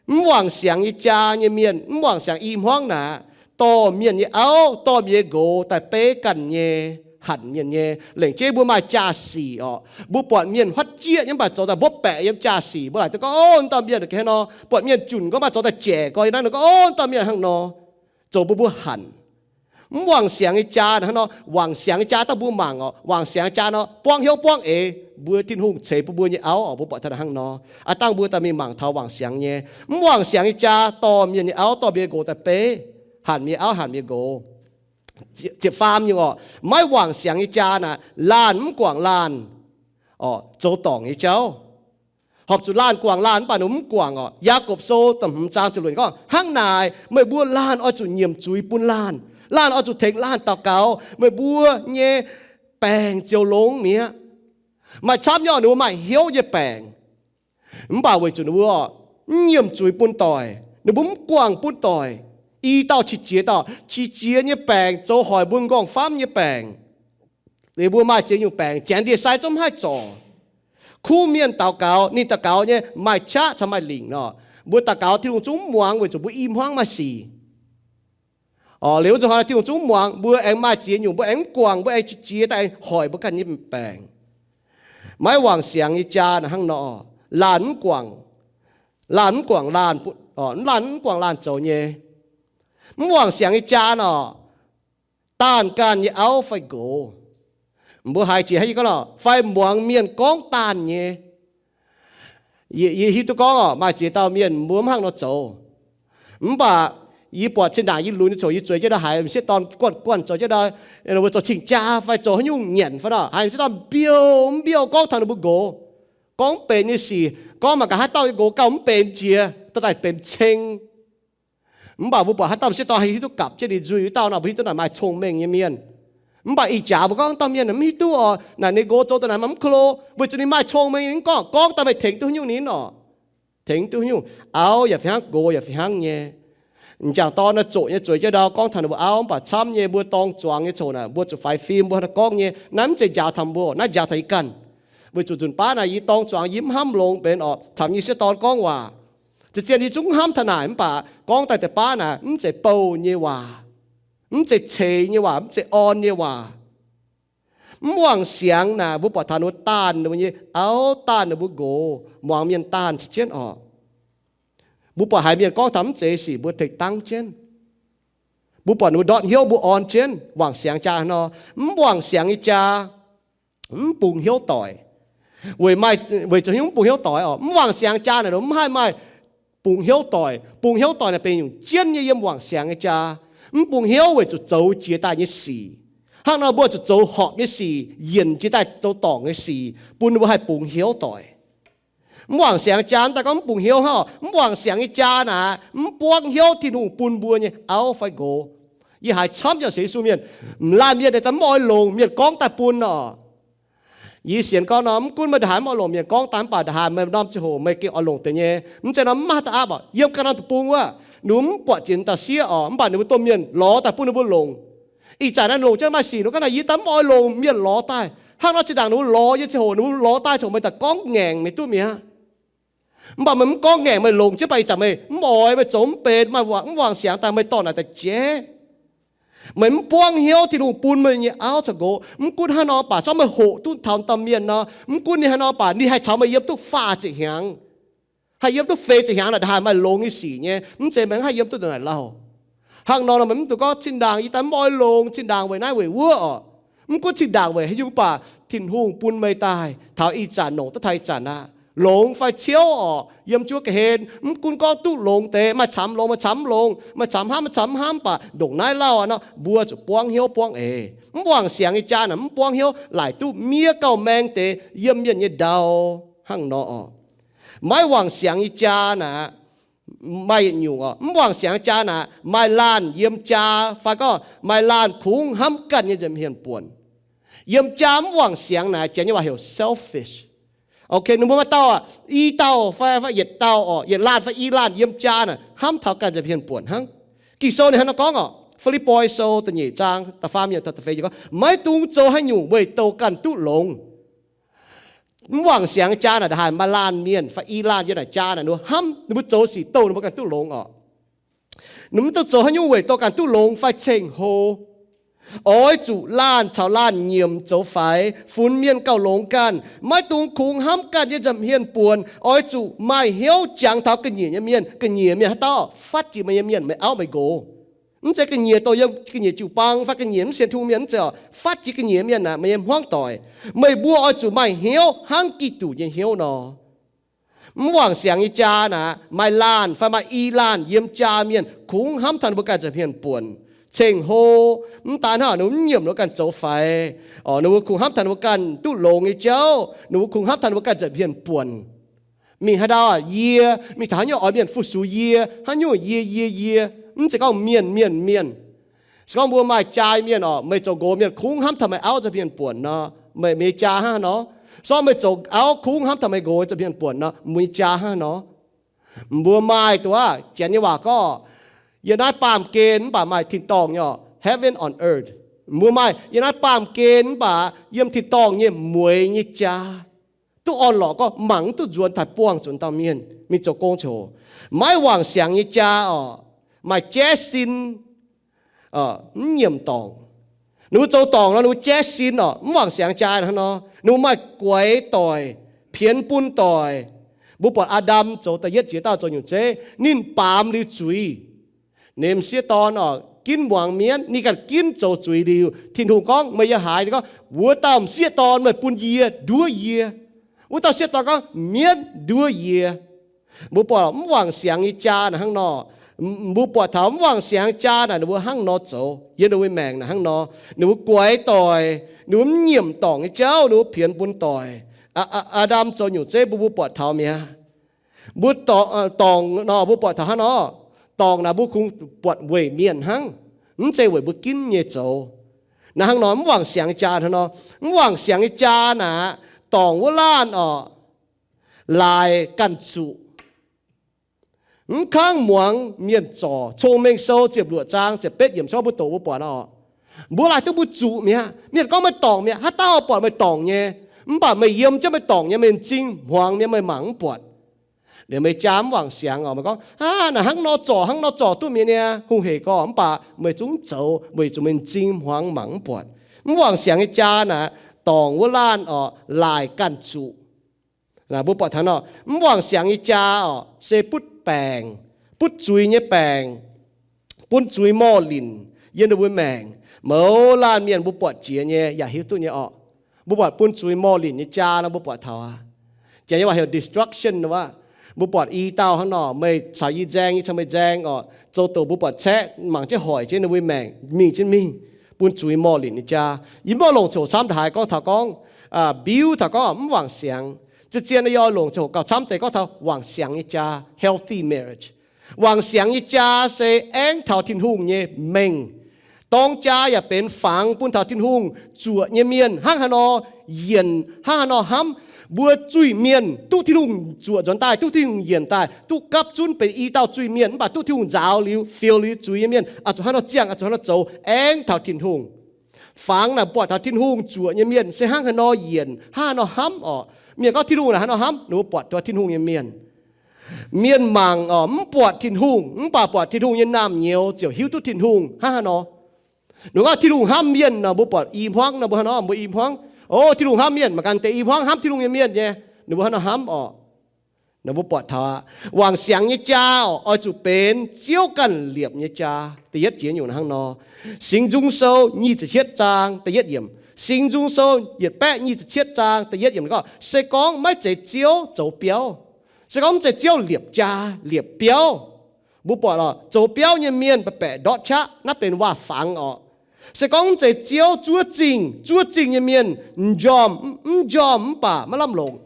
mv wangc siangx nyei jaa nyei mienh, mv wangc siangx i hmuangv naaic, dorh mienh nyei auv, dorh mienh nyei nqox daaih beiv ganh nyei, hanc mienh nyei. Lengc jeiv mbuo maaih jaa-sic orqc, mbuo buatc mienh huotv jieqv nyei mv baac zoux daaih mbuov baeqc yiem jaa-sic, mbuo laaic duqv gorngv, Ov, naaiv dauh mienh ga'hlen nor. Buatc mienh junc gorngv mv baac zoux daaih jaic gorx yiem naaiv nor gorngv, Ov, naaiv dauh mienh hnangv nor, zoux mbuo mbuo hanc. Mv wangc siangx nyei jaa hnangv nor, wangc siangx nyei jaa dangh mbuo mangc orqc, wangc siangx nyei jaa nor buangv hnyouv buangv eix, mbuo Tin-Hungh ceix bun mbuo nyei auv orqc, mbuo buatc taux hnangv nor. Aav dangh mbuo daaih mingh mangc taux wangc siangx nyei. Mv wangc siangx nyei jaa dorh mienh nyei auv, dorh mienh nyei nqox daaih beiv, hanc mienh nyei auv, hanc mienh nyei nqox. Ziepc faam nyungc orqc, maiv wangc siangx nyei jaa naaic laanh mv guangc laanh orqc, zoux dorngc nyei jauv. Horpc zuqc laanh guangc laanh mv baac ninh mv guangc orqc. Yaagorpc Sou da'hmz zaang ziepc luoqc gorngv, Hnangv naaic meih mbuo laanh oix zuqc nyiemc zuiz bun laanh. Laanh oix zuqc tengx laanh daux gaux, meih mbuo nyei baengc ziouc longx mi'aqv. Maaih camv nyei orqc, ninh mbuo maaih hnyouv nyei baengc, mv baac weic zuqc ninh mbuo mv nyiemc zuiz bun doic, ninh mbuo mv guangc bun doic. I dauh qiex jiez dauh, qiex jiez nyei baengc zoux hoic mbuo m'nqorngv famv nyei baengc. Liuz mbuo maaih ziex nyungc baengc, janx ndie-sai zungv mv haih zorc. Kuv mienh daux gaux, ninh daux gaux nyei maaih qaqv caux maaih lingc nor. Mbuo daux gaux Tin-Hungh zungv mv muangx weic zuqc mbuo i hmuangv maaih sic. Liuz wuov zanc hnoi Tin-Hungh zungv mv muangx, mbuo aengx maaih ziex nyungc, mbuo aengx mv guangc, mbuo aengx qiex jiez daaih hoic mbuo ganh nyei baengc. Maiv wangc siangx nyei jaa naaic hnangv nor, laanh mv guangc, laanh mv guangc laanh, laanh mv guangc laanh zoux nyei. Mv wangc siangx nyei jaa nor, daanh ganh nyei auv fai nqox. Mbuo haiz jiex hnangv yie gorngv nor, fai muangx mienh gorngv daanh nyei. Yie hiuv duqv gorngv orqc, maaih ziex dauh mienh mbuo mv hnangv nor zoux. Mv baac yie buatc zinh ndaangc yie lunx nyei ziouc yie zueiz jienv ndau haiz m'sieqv dorn guanh guanh zoux jienv ndau, mbuo zoux cing-jaa fai zoux haaix nyungc nyanc fai nor, haiz m'sieqv dorn mbiouh mv mbiouh gorngv taux ninh mbuo nqox, gorngv mv benx nyei sic, gorngv mangc gaax haaix dauh nyei nqox gauh mv benx jiex, dorh daaih benx ceng. Mv baac mbuo buatc haaix dauh m'sieqv dorn haih hiuv duqv gapv jienv ninh nzuih wuov dauh nor, mbuo hiuv duqv naaic maaih cong-mengh nyei mienh. Mv baac ih jaax mbuo gorngv dauh mienh mv hiuv duqv orqc, naaic ninh nqox zoux daaih naaic maaih mv ko lo, weic zuqc ninh maaih cong-mengh, ninh mv gorngv, gorngv daaih meih tengx duqv haaix nyungc ninh orqc. Tengx duqv nyungc auv yaac fih hnangv, nqox yaac fih hnangv nyei. M'jangc dorn naaiv zoqc nyei zueiz jienv ndau gorngv taux ninh mbuo auv, mv baac camv nyei mbuo dorng zuangx nyei coc naaic, mbuo zuqc faix fim, mbuo hnangv naaiv gorngv nyei. Naaiv mv zeiz njaaux taux mbuo, naaiv njaaux taux yie ganh. Weic zuqc nzunc baav naaic yie dorng zuangx, yie mv hnamv longx benx orqc, caux yie sieqv dorn gorngv waac. Zien-zien yie zungv hnamv taux naaic, mv baac gorngv daaih deix baav naaic mv zeiz bouh nyei waac, mv zeiz ceix nyei waac, mv zeiz orn nyei waac. Mv wangc siangx naaic, mbuo buatc taux ninh mbuo daanh ninh mbuo nyei auv, daanh ninh mbuo nqox, muangx mienh daanh jienv orqc. Mbuo buatc haiz mienh gorngv taux mv zeiz sic, mbuo tengx dangv jienv. Mbuo buatc ninh mbuo ndortv hnyouv, mbuo orn jienv. Wangc siangx jaa nor, mv wangc siangx nyei jaa, mv bungx hnyouv doic. Weic, weic zuqc hnyouv mv bungx hnyouv doic orqc, mv wangc siangx jaa naaic mv haih maaih bungx hnyouv doic. Bungx hnyouv doic naaic benx nyungc jienv nyei yiem wangc siangx nyei jaa. Mv bungx hnyouv weic zuqc zoux jiex daaih nyei sic. Hnangv nor mbuo zuqc zoux horpc nyei sic, yienc jiex daaih zoux dorngc nyei sic, bun ninh mbuo haih bungx hnyouv doic. Mv wangc siangx jaa daaih gorngv mv bungx hnyouv hnangv, mv wangc siangx nyei jaa naaic mv buangv hnyouv Tin-Hungh bun mbuo nyei auv fai nqox. Yie haiz camv yaac sienx Yesu mienh, m'laanh mienh daaih mv oix longc mienh gorngv daaih bun orqc. Yie sienx gorngv nor, mv gunv meih ndaaih haaix mv oix longc mienh gorngv daaih, mv baac ndaaih haaix meih norm ziangh hoc meih gengh oix longc deix nyei. Mv zeiz nor mv maaih da'aapv orqc, yiem ganh norm deic-bung wuov, ninh mbuo mv buatc jiex daaih sieqv orqc, mv baac ninh mbuo domh mienh lorz daaih bun ninh mbuo longc. Ih zanc naaiv longc jienv maaih sic, ninh ganh naaic yie daaih mv oix longc mienh lorz daaih. Hnangv nor zinh ndaangc ninh mbuo lorz nyei ziangh hoc, ninh mbuo lorz daaih ziangh hoc meih daaih gorngv ngaengc meih duqv mi'aqv. Mv baac meih mv gorngv ngaengc, meih longc jienv baac ih zanc meih mv oix, meih zoux mv benx, mv wangc siangx daaih meih dorh naaic daaih jaiv. Meih mv buangv hnyouv Tin-Hungh bun meih nyei auv caux nqox. Mv gunv hnangv nor baac zorqv meih hoqc duqv taux domh mienh nor, mv gunv ninh hnangv nor baac ninh haih caux meih yiem duqv faah ziepc hnyangx, haih yiem duqv feix ziepc hnyangx naaic, ndaaih haaix maaih longx nyei sic nyei. Mv zeiz meih haih yiem duqv ndongc naaic lauh. Hnangv nor meih mv dungx gorngv zinh ndaangc yie daaih mv oix longc, zinh ndaangc weic naaiv weic wuov orqc. Mv gunv zinh ndaangc weic haaix nyungc baac Tin-Hungh bun meih daaih taux ih zanc, longc duqv taux ih zanc aqv. Longx fai ciouv orqc, yiem zuov ga'hlen, mv gunv gorngv duqv longx deix, maaih camx longx, maaih camx mv longx, maaih camx hnamv, maaih camx mv hnamv baac ndongc naaiv lauh nor, mbuo zuqc buangv hnyouv buangv eix. Mv wangc siangx nyei jaa naaic mv buangv hnyouv laaic duqv miev gauh maeng deix yiem mienh nyei ndau hnangv nor orqc. Maiv wangc siangx nyei jaa naaic maaih yietc nyungc orqc. Mv wangc siangx nyei jaa naaic maaih laanh yiem jaa fai gorngv maaih laanh kungx hnamv ganh nyei nza'hmien buonc. Yiem jaa mv wangc siangx naaic janx nyei waac heuc selfish. Ok, ninh mbuo maaih dauh aqv, i dauh fai, fai yietc dauh orqc, yietc laanh fai i laanh yiem jaa naaic hnamv taux ganh nza'hmien buonc hnangv. Ging-Sou ninh hnangv nor gorngv orqc, Fi^lipv^poi Sou da'nyeic zaang da'faam yiemc taux da'feix yiemc gorngv, maiv dungx zoux haaix nyungc weic douh ganh duqv longx. Mv wangc siangx jaa naaic ndaaih haaix maaih laanh mienh fai i laanh yiem naaic jaa naaic, ninh mbuo hnamv ninh mbuo zoux sic douh ninh mbuo ganh duqv longx orqc. Ninh mbuo mv dungx zoux haaix nyungc weic douh ganh duqv longx fai ceng-hlo. Oix zuqc laanh caux laanh nyiemc zoux faix, funx mienh gauh longx ganh. Maiv dungx kungx hnamv ganh nyei nza'hmien buonc. Oix zuqc maaih hnyouv jangx taux ga'nyiec nyei mienh. Ga'nyiec mienh haaix dauh? Fatv jiex meih nyei mienh, meih auv meih nqox. Mv zeiz ga'nyiec douh yiem ga'nyiec jiu-baang fai ga'nyiec mv sienx Tin-Hungh mienh, mv zeiz orqc. Fatv jiex ga'nyiec mienh naaic, meih nyei hmuangv doic. Meih mbuo oix zuqc maaih hnyouv hnangv Giduc nyei hnyouv nor. Mv wangc siangx nyei jaa naaic maaih laanh fai maaih i laanh yiem jaa mienh kungx hnamv taux ninh mbuo ganh nza'hmien buonc, ceng-hlo. Mv daan hnangv, ninh mbuo mv nyiemc ninh mbuo ganh zoux faix. Ninh mbuo kungx hnamv taux ninh mbuo ganh duqv longx nyei jauv. Ninh mbuo kungx hnamv taux ninh mbuo ganh nza'hmien buonc. Mingh haaix ndau, yie, mingh taux haaix nyungc oix mienh fu-sux yie, haaix nyungc yie, yie, yie. Mv zeiz gorngv mienh, mienh, mienh. Se gorngv mbuo maaih jaa mienh orqc, meih zoux nqox mienh kungx hnamv taux meih auv nza'hmien buonc nor, meih, meih nyei jaa hnangv haaix nor? Se gorngv meih zoux auv kungx hnamv taux meih nqox nza'hmien buonc nor, meih nyei jaa hnangv haaix nor? Mbuo maaih duqv aqv, janx nyei waac gorngv, yiem naaiv baamh gen mv baac maaih tin-dorngh nyei orqc, heaven on earth. Mbuo maaih yiem naaiv baamh gen mv baac yiem tin-dorngh nyei mueiz nyei jaa. Duqv orn-lorqc gorngv mangc mv duqv nzuonx taaix buangh zuqc dauh mienh mingh zoux gong ziangh hoc. Maiv wangc siangx nyei jaa orqc, maaih jaiv sin, mv nyiemc dorngc. Ninh mbuo zoux dorngc nor, ninh mbuo jaiv sin orqc, mv wangc siangx jaa hnangv nor. Ninh mbuo maaih guaix doic, pienx bun doic. Mbuo buatc Aa^ndam zoux da'yietv jiex dauh zoux nyungc zeiv, ninh baamz liuz zuiz. Ninh sieqv dorn orqc, ginv muangx mienv, ninh ganh ginv zoux zuiz liuz, Tin-Hungh gorngv, meih yiem haaix? Ninh gorngv, wuov dauh m'sieqv dorn meih bun yie nduov yie. Wuov dauh sieqv dorn gorngv, mienv nduov yie. Mbuo buatc mv wangc siangx nyei jaa naaic hnangv nor. Mbuo buatc taux mv wangc siangx jaa naaic ninh mbuo hnangv nor zoux, yiem ninh mbuo maengc naaic hnangv nor. Ninh mbuo guaix doic, ninh mbuo mv nyiemc dorngc nyei jauv, ninh mbuo pienx bun doic. Aa^ndam zoux nyungc zeiv mbuo, mbuo buatc taux mi'aqv. Mbuo dorngc nor, mbuo buatc taux hnangv nor. Dorngc naaic mbuo kungx buatc weic mienh hnangv, mv zeiz weic mbuo ginv nyei zoux. Naaiv hnangv nor, mv wangc siangx nyei jaa hnangv nor. Mv wangc siangx nyei jaa naaic, dorngc wuov laanh orqc, laaix ganh zuqc. Mv kangv muangx mienh zorc. Cong-Mengh Sou ziepc luoqc zaang ziepc betv yiemc, mbuo doqc mbuo buatc oc. Mbuo laaic duqv mbuo zuqc mi'aqv. Mienh gorngv meih dorngc mi'aqv, haaix dauh buatc meih dorngc nyei? Mv baac meih yiem jienv meih dorngc nyei, meih m'zing hmuangx mi'aqv, meih mangc mv buatc. Liuz meih jaa mv wangc siangx oc. Meih gorngv, aa, naaic hnangv nor zorc, hnangv nor zorc duqv mi'aqv niaa, hungh heic gorx, mv baac meih zungv mv zoux, weic zuqc meih m'zing hmuangx mangc mv buatc. Mv wangc siangx nyei jaa naaic, dorngc wuov laanh oc, laaic ganh zuqc. Mbuo buatc taux nor, mv wangc siangx nyei jaa oc, se butv baengc, butv zuiz nyei baengc, bun zuiz morh linc yiem ninh mbuo maengc. Mouz laanh mienh mbuo buatc jiex nyei yaac hiuv duqv nyei oc. Mbuo buatc bun zuiz morh linc nyei jaa nor, mbuo buatc taux aqv. Janx nyei waac heuc destruction wuov. Mbuo buatc i dauh hnangv nor, meih caux yie nzaeng, yie caux meih nzaeng oc, zoux doqc mbuo buatc caeqv mangc jienv hoic jienv ninh mbuo maengc mingh jienv mingh, bun zuiz morh linc nyei jaa. Yie mv oix longc ziangh hoc camv daaih haiz gorngv taux gorngv, biuv taux gorngv mv wangc siangx. Zien-zien yie oix longc ziangh hoc gauh camv deix gorngv taux wangc siangx nyei jaa, healthy marriage. Wangc siangx nyei jaa se aengx taux Tin-Hungh nyei mengh. Dorng jaa yaac benx fangx bun taux Tin-Hungh zuoqc nyei mienh hnangv haaix nor yienc, hnangv haaix nor hnamv. Mbuo zuiz-mienh duqv Tin-Hungh zuoqc nzuonx daaih, duqv Tin-Hungh yienc daaih, duqv gapv zunv benx i dauh zuiz-mienh mv baac duqv Tin-Hungh nzaaux liuz, fiou liuz zuiz nyei mienh, oix zuqc hnangv nor ziangh, oix zuqc hnangv nor zoux, aengx taux Tin-Hungh. Fangx naaic buatc taux Tin-Hungh zuoqc nyei mienh se hnangv haaix nor yienc, hnangv haaix nor hnamv oc. Mienh gorngv Tin-Hungh naaic hnangv nor hnamv, ninh mbuo buatc taux Tin-Hungh nyei mienh. Mienh mangc oc, mv buatc Tin-Hungh, mv baac buatc Tin-Hungh nyei naamh nyouz ziouc hiuv duqv Tin-Hungh hnangv haaix nor. Ninh gorngv Tin-Hungh hnamv mienh nor, mbuo buatc i hmuangv nor, mbuo hnangv nor, mbuo i hmuangv, o, Tin-Hungh hnamv mienh, mangc gaax deix i hmuangv hnamv Tin-Hungh nyei mienh nyei, ninh mbuo hnangv nor hnamv oc. Nor mbuo buatc taux aqv, wangc siangx nyei jaa oc, oix zuqc benx Ziouv ganh liepc nyei jaa. Da'yietv jiex nyungc hnangv nor, Singx Nzung Sou nyic ziepc cietv zaang da'yietv yiemc. Singx Nzung Sou yietc baeqv nyic ziepc cietv zaang da'yietv yiemc gorngv, se gorngv maiv zeiz Ziouv zoux biauv, se gorngv mv zeiz Ziouv liepc jaa, liepc biauv. Mbuo buatc oc, zoux biauv nyei mienh baeqc baeqc ndortv qaqv, naaiv benx waac-fangx oc. Se gorngv mv zeiz Ziouv zuov zingh, zuov zingh nyei mienh, m'njormh, mv njormh mv baac maiv lamh longc.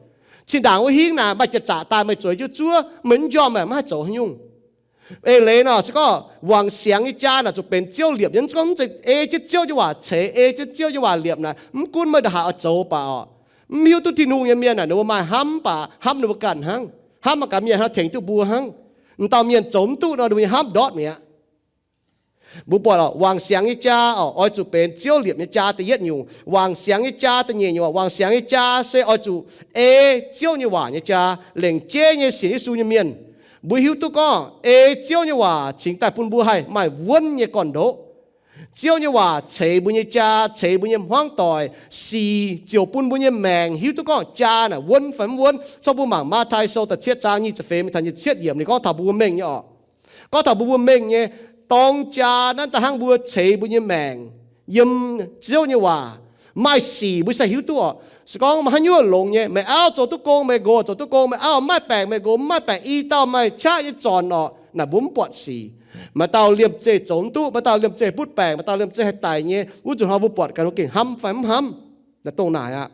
Zinh ndaangc wuov hingv naaic maaih jiex zaqc daaih meih zueiz jienv zuov, meih mv njormh meih maiv haih zoux haaix nyungc. Eix leiz nor, se gorngv wangc siangx nyei jaa naaic zuqc benx Ziouv liepc nyei, se gorngv mv zeiz ei jienv Ziouv nyei waac ceix, ei jienv Ziouv nyei waac liepc naaic, mv gunv meih ndongc haaix oix zoux baac oc, mv hiuv duqv Tin-Hungh nyei mienh naaic, ninh mbuo maaih hnamv baac hnamv ninh mbuo ganh hnangv, hnamv mangc gaax mienh hnangv tengx duqv mbuo hnangv. M'dauh mienh zoux mv duqv nor, ninh mbuo nyei hnamv ndortv mi'aqv. Mbuo buatc oc, wangc siangx nyei jaa oc, oix zuqc benx Ziouv liepc nyei jaa da'yietv nyungc. Wangc siangx nyei jaa da'nyeic nyungc, wangc siangx nyei jaa se oix zuqc ei Ziouv nyei waac nyei jaa. Lengc jeiv nyei sienx Yesu nyei mienh, mbuo hiuv duqv gorngv ei Ziouv nyei waac cingx daaih bun mbuo haih maaih wuonv nyei gorn-ndoqv. Ziouv nyei waac ceix mbuo nyei jaa, ceix mbuo nyei hmuangv doic. Sic ziouc bun mbuo nyei maengc hiuv duqv gorngv jaa naaic wuonv fai mv wuonv. Corc mbuo mangc Matv^tai Sou da'cietv zaang nyic ziepc feix mingh taux nyic ziepc cietv yiemc, ninh gorngv taux mbuo mbuo mengh nyei oc. Gorngv taux mbuo mbuo mengh nyei, dorng jaa naaiv da'hnangv mbuo ceix mbuo nyei maengc yiem Ziouv nyei waac. Maaih sic mbuo sai hiuv duqv oc. Se gorngv maaih haaix nyungc longx nyei, meih auv zoux duqv gong, meih nqox zoux duqv gong, meih auv mv maaih baengc, meih nqox mv maaih baengc, i dauh maaih qaqv nyei zornc oc, naaic mbuo mv buatc sic. Maaih dauh liemh zeih zoux mv duqv, maaih dauh liemh zeih butv baengc, maaih dauh liemh zeih haih daic nyei, wuov nzunc hnoi mbuo buatc ganh mbuo gengh hnamv fai mv hnamv. Naaiv dongh naaic aqv.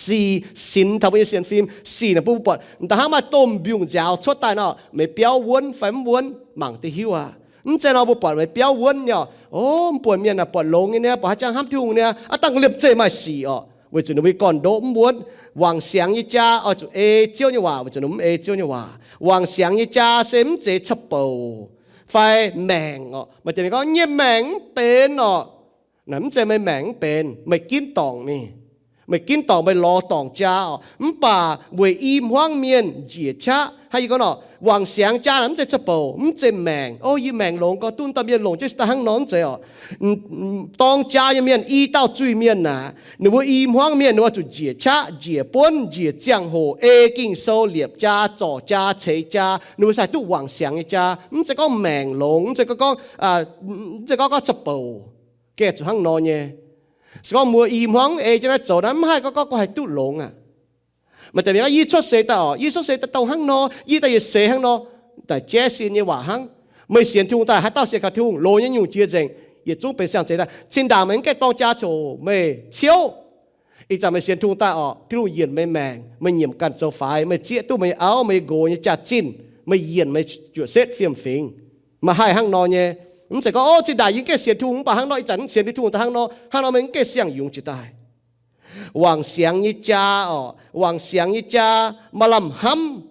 Sic sinx taux mbuo nyei sienx fim. Sic naaic bun mbuo buatc, da'hnangv maaih domh mbiungc nziaaux cuotv daaih nor, meih biauv wuonv fai mv wuonv, mangc deix hiuv aqv. Mv zeiz nor mbuo buatc meih biauv wuonv nyei oc, o, mv buonc mienh naaic buatc longx nyei niaa, buatc haaix jangv hnamv Tin-Hungh niaa, aav dangh liemh zeih maaih sic oc, weic zuqc ninh mbuo nyei gorn-ndoqv mv wuonv. Wangc siangx nyei jaa oix zuqc ei Ziouv nyei waac, weic zuqc ninh mv ei Ziouv nyei waac. Wangc siangx nyei jaa se mv zeiz ca'bouc fai maengc oc. Maaih deix mienh gorngv, nyei maengc mv benx oc. Naaic mv zeiz meih maengc mv benx, meih ginv dorngc mingh. Meih ginv dorngc, meih lorz dorngc jaa oc. Mv baac weic i hmuangv mienh njiec qaqv. Hnangv yie gorngv nor, wangc siangx jaa naaic mv zeiz ca'bouc, mv zeiz maengc. O, yie maengc longx gorx, duqv dauh mienh longc jienv da'hnangv nor, mv zeiz oc. Dorng jaa nyei mienh, i dauh zuiz-mienh naaic, ninh mbuo i hmuangv mienh, ninh mbuo zuqc njiec qaqv, njiec buonv, njiec ziangh hoc, ei Ging-Sou, liepc jaa, zorc jaa, ceix jaa, ninh mbuo sai duqv wangc siangx nyei jaa. Mv zeiz gorngv maengc longx, mv zeiz gorngv, mv zeiz gorngv gorngv ca'bouc gengh zuqc hnangv nor nyei. Se gorngv mbuo i hmuangv ei jienv naaiv zoux naaiv, mv haih gorngv gorngv haih duqv longx aqv. Maaih deix mienh gorngv, yie cuotv seix daaih oc, yie cuotv seix daaih dongh hnangv nor, yie daaih yietc seix hnangv nor. Daaih jaiv sin nyei waac hnangv. Meih sienx Tin-Hungh daaih, haaix dauh sienx kaux Tin-Hungh, loz nyei nyungc jiex nzengc, yietc zungv benx siang-zeix daaih. Cin-ndaangc meih mv gaengh dorng jaa ziouc meih ciouv. Ih zanc meih sienx Tin-Hungh daaih oc, Tin-Hungh yienc meih maengc, meih nyiemc ganh zoux faix, meih zieqv duqv meih nyei auv, meih nyei nqox nyei jaax-zinh, meih yienc meih juoqc setv fiem-fingx. Meih haih hnangv nor nyei. Mv zeiz gorngv, o, cin-ndaangc yie gaengh sienx Tin-Hungh, mv baac hnangv nor, ih zanc mv sienx Tin-Hungh daaih hnangv nor, hnangv nor meih mv gaengh siang-yungz jiex daaih. Wangc siangx nyei jaa oc, wangc siangx nyei jaa maaih lamh hnamv.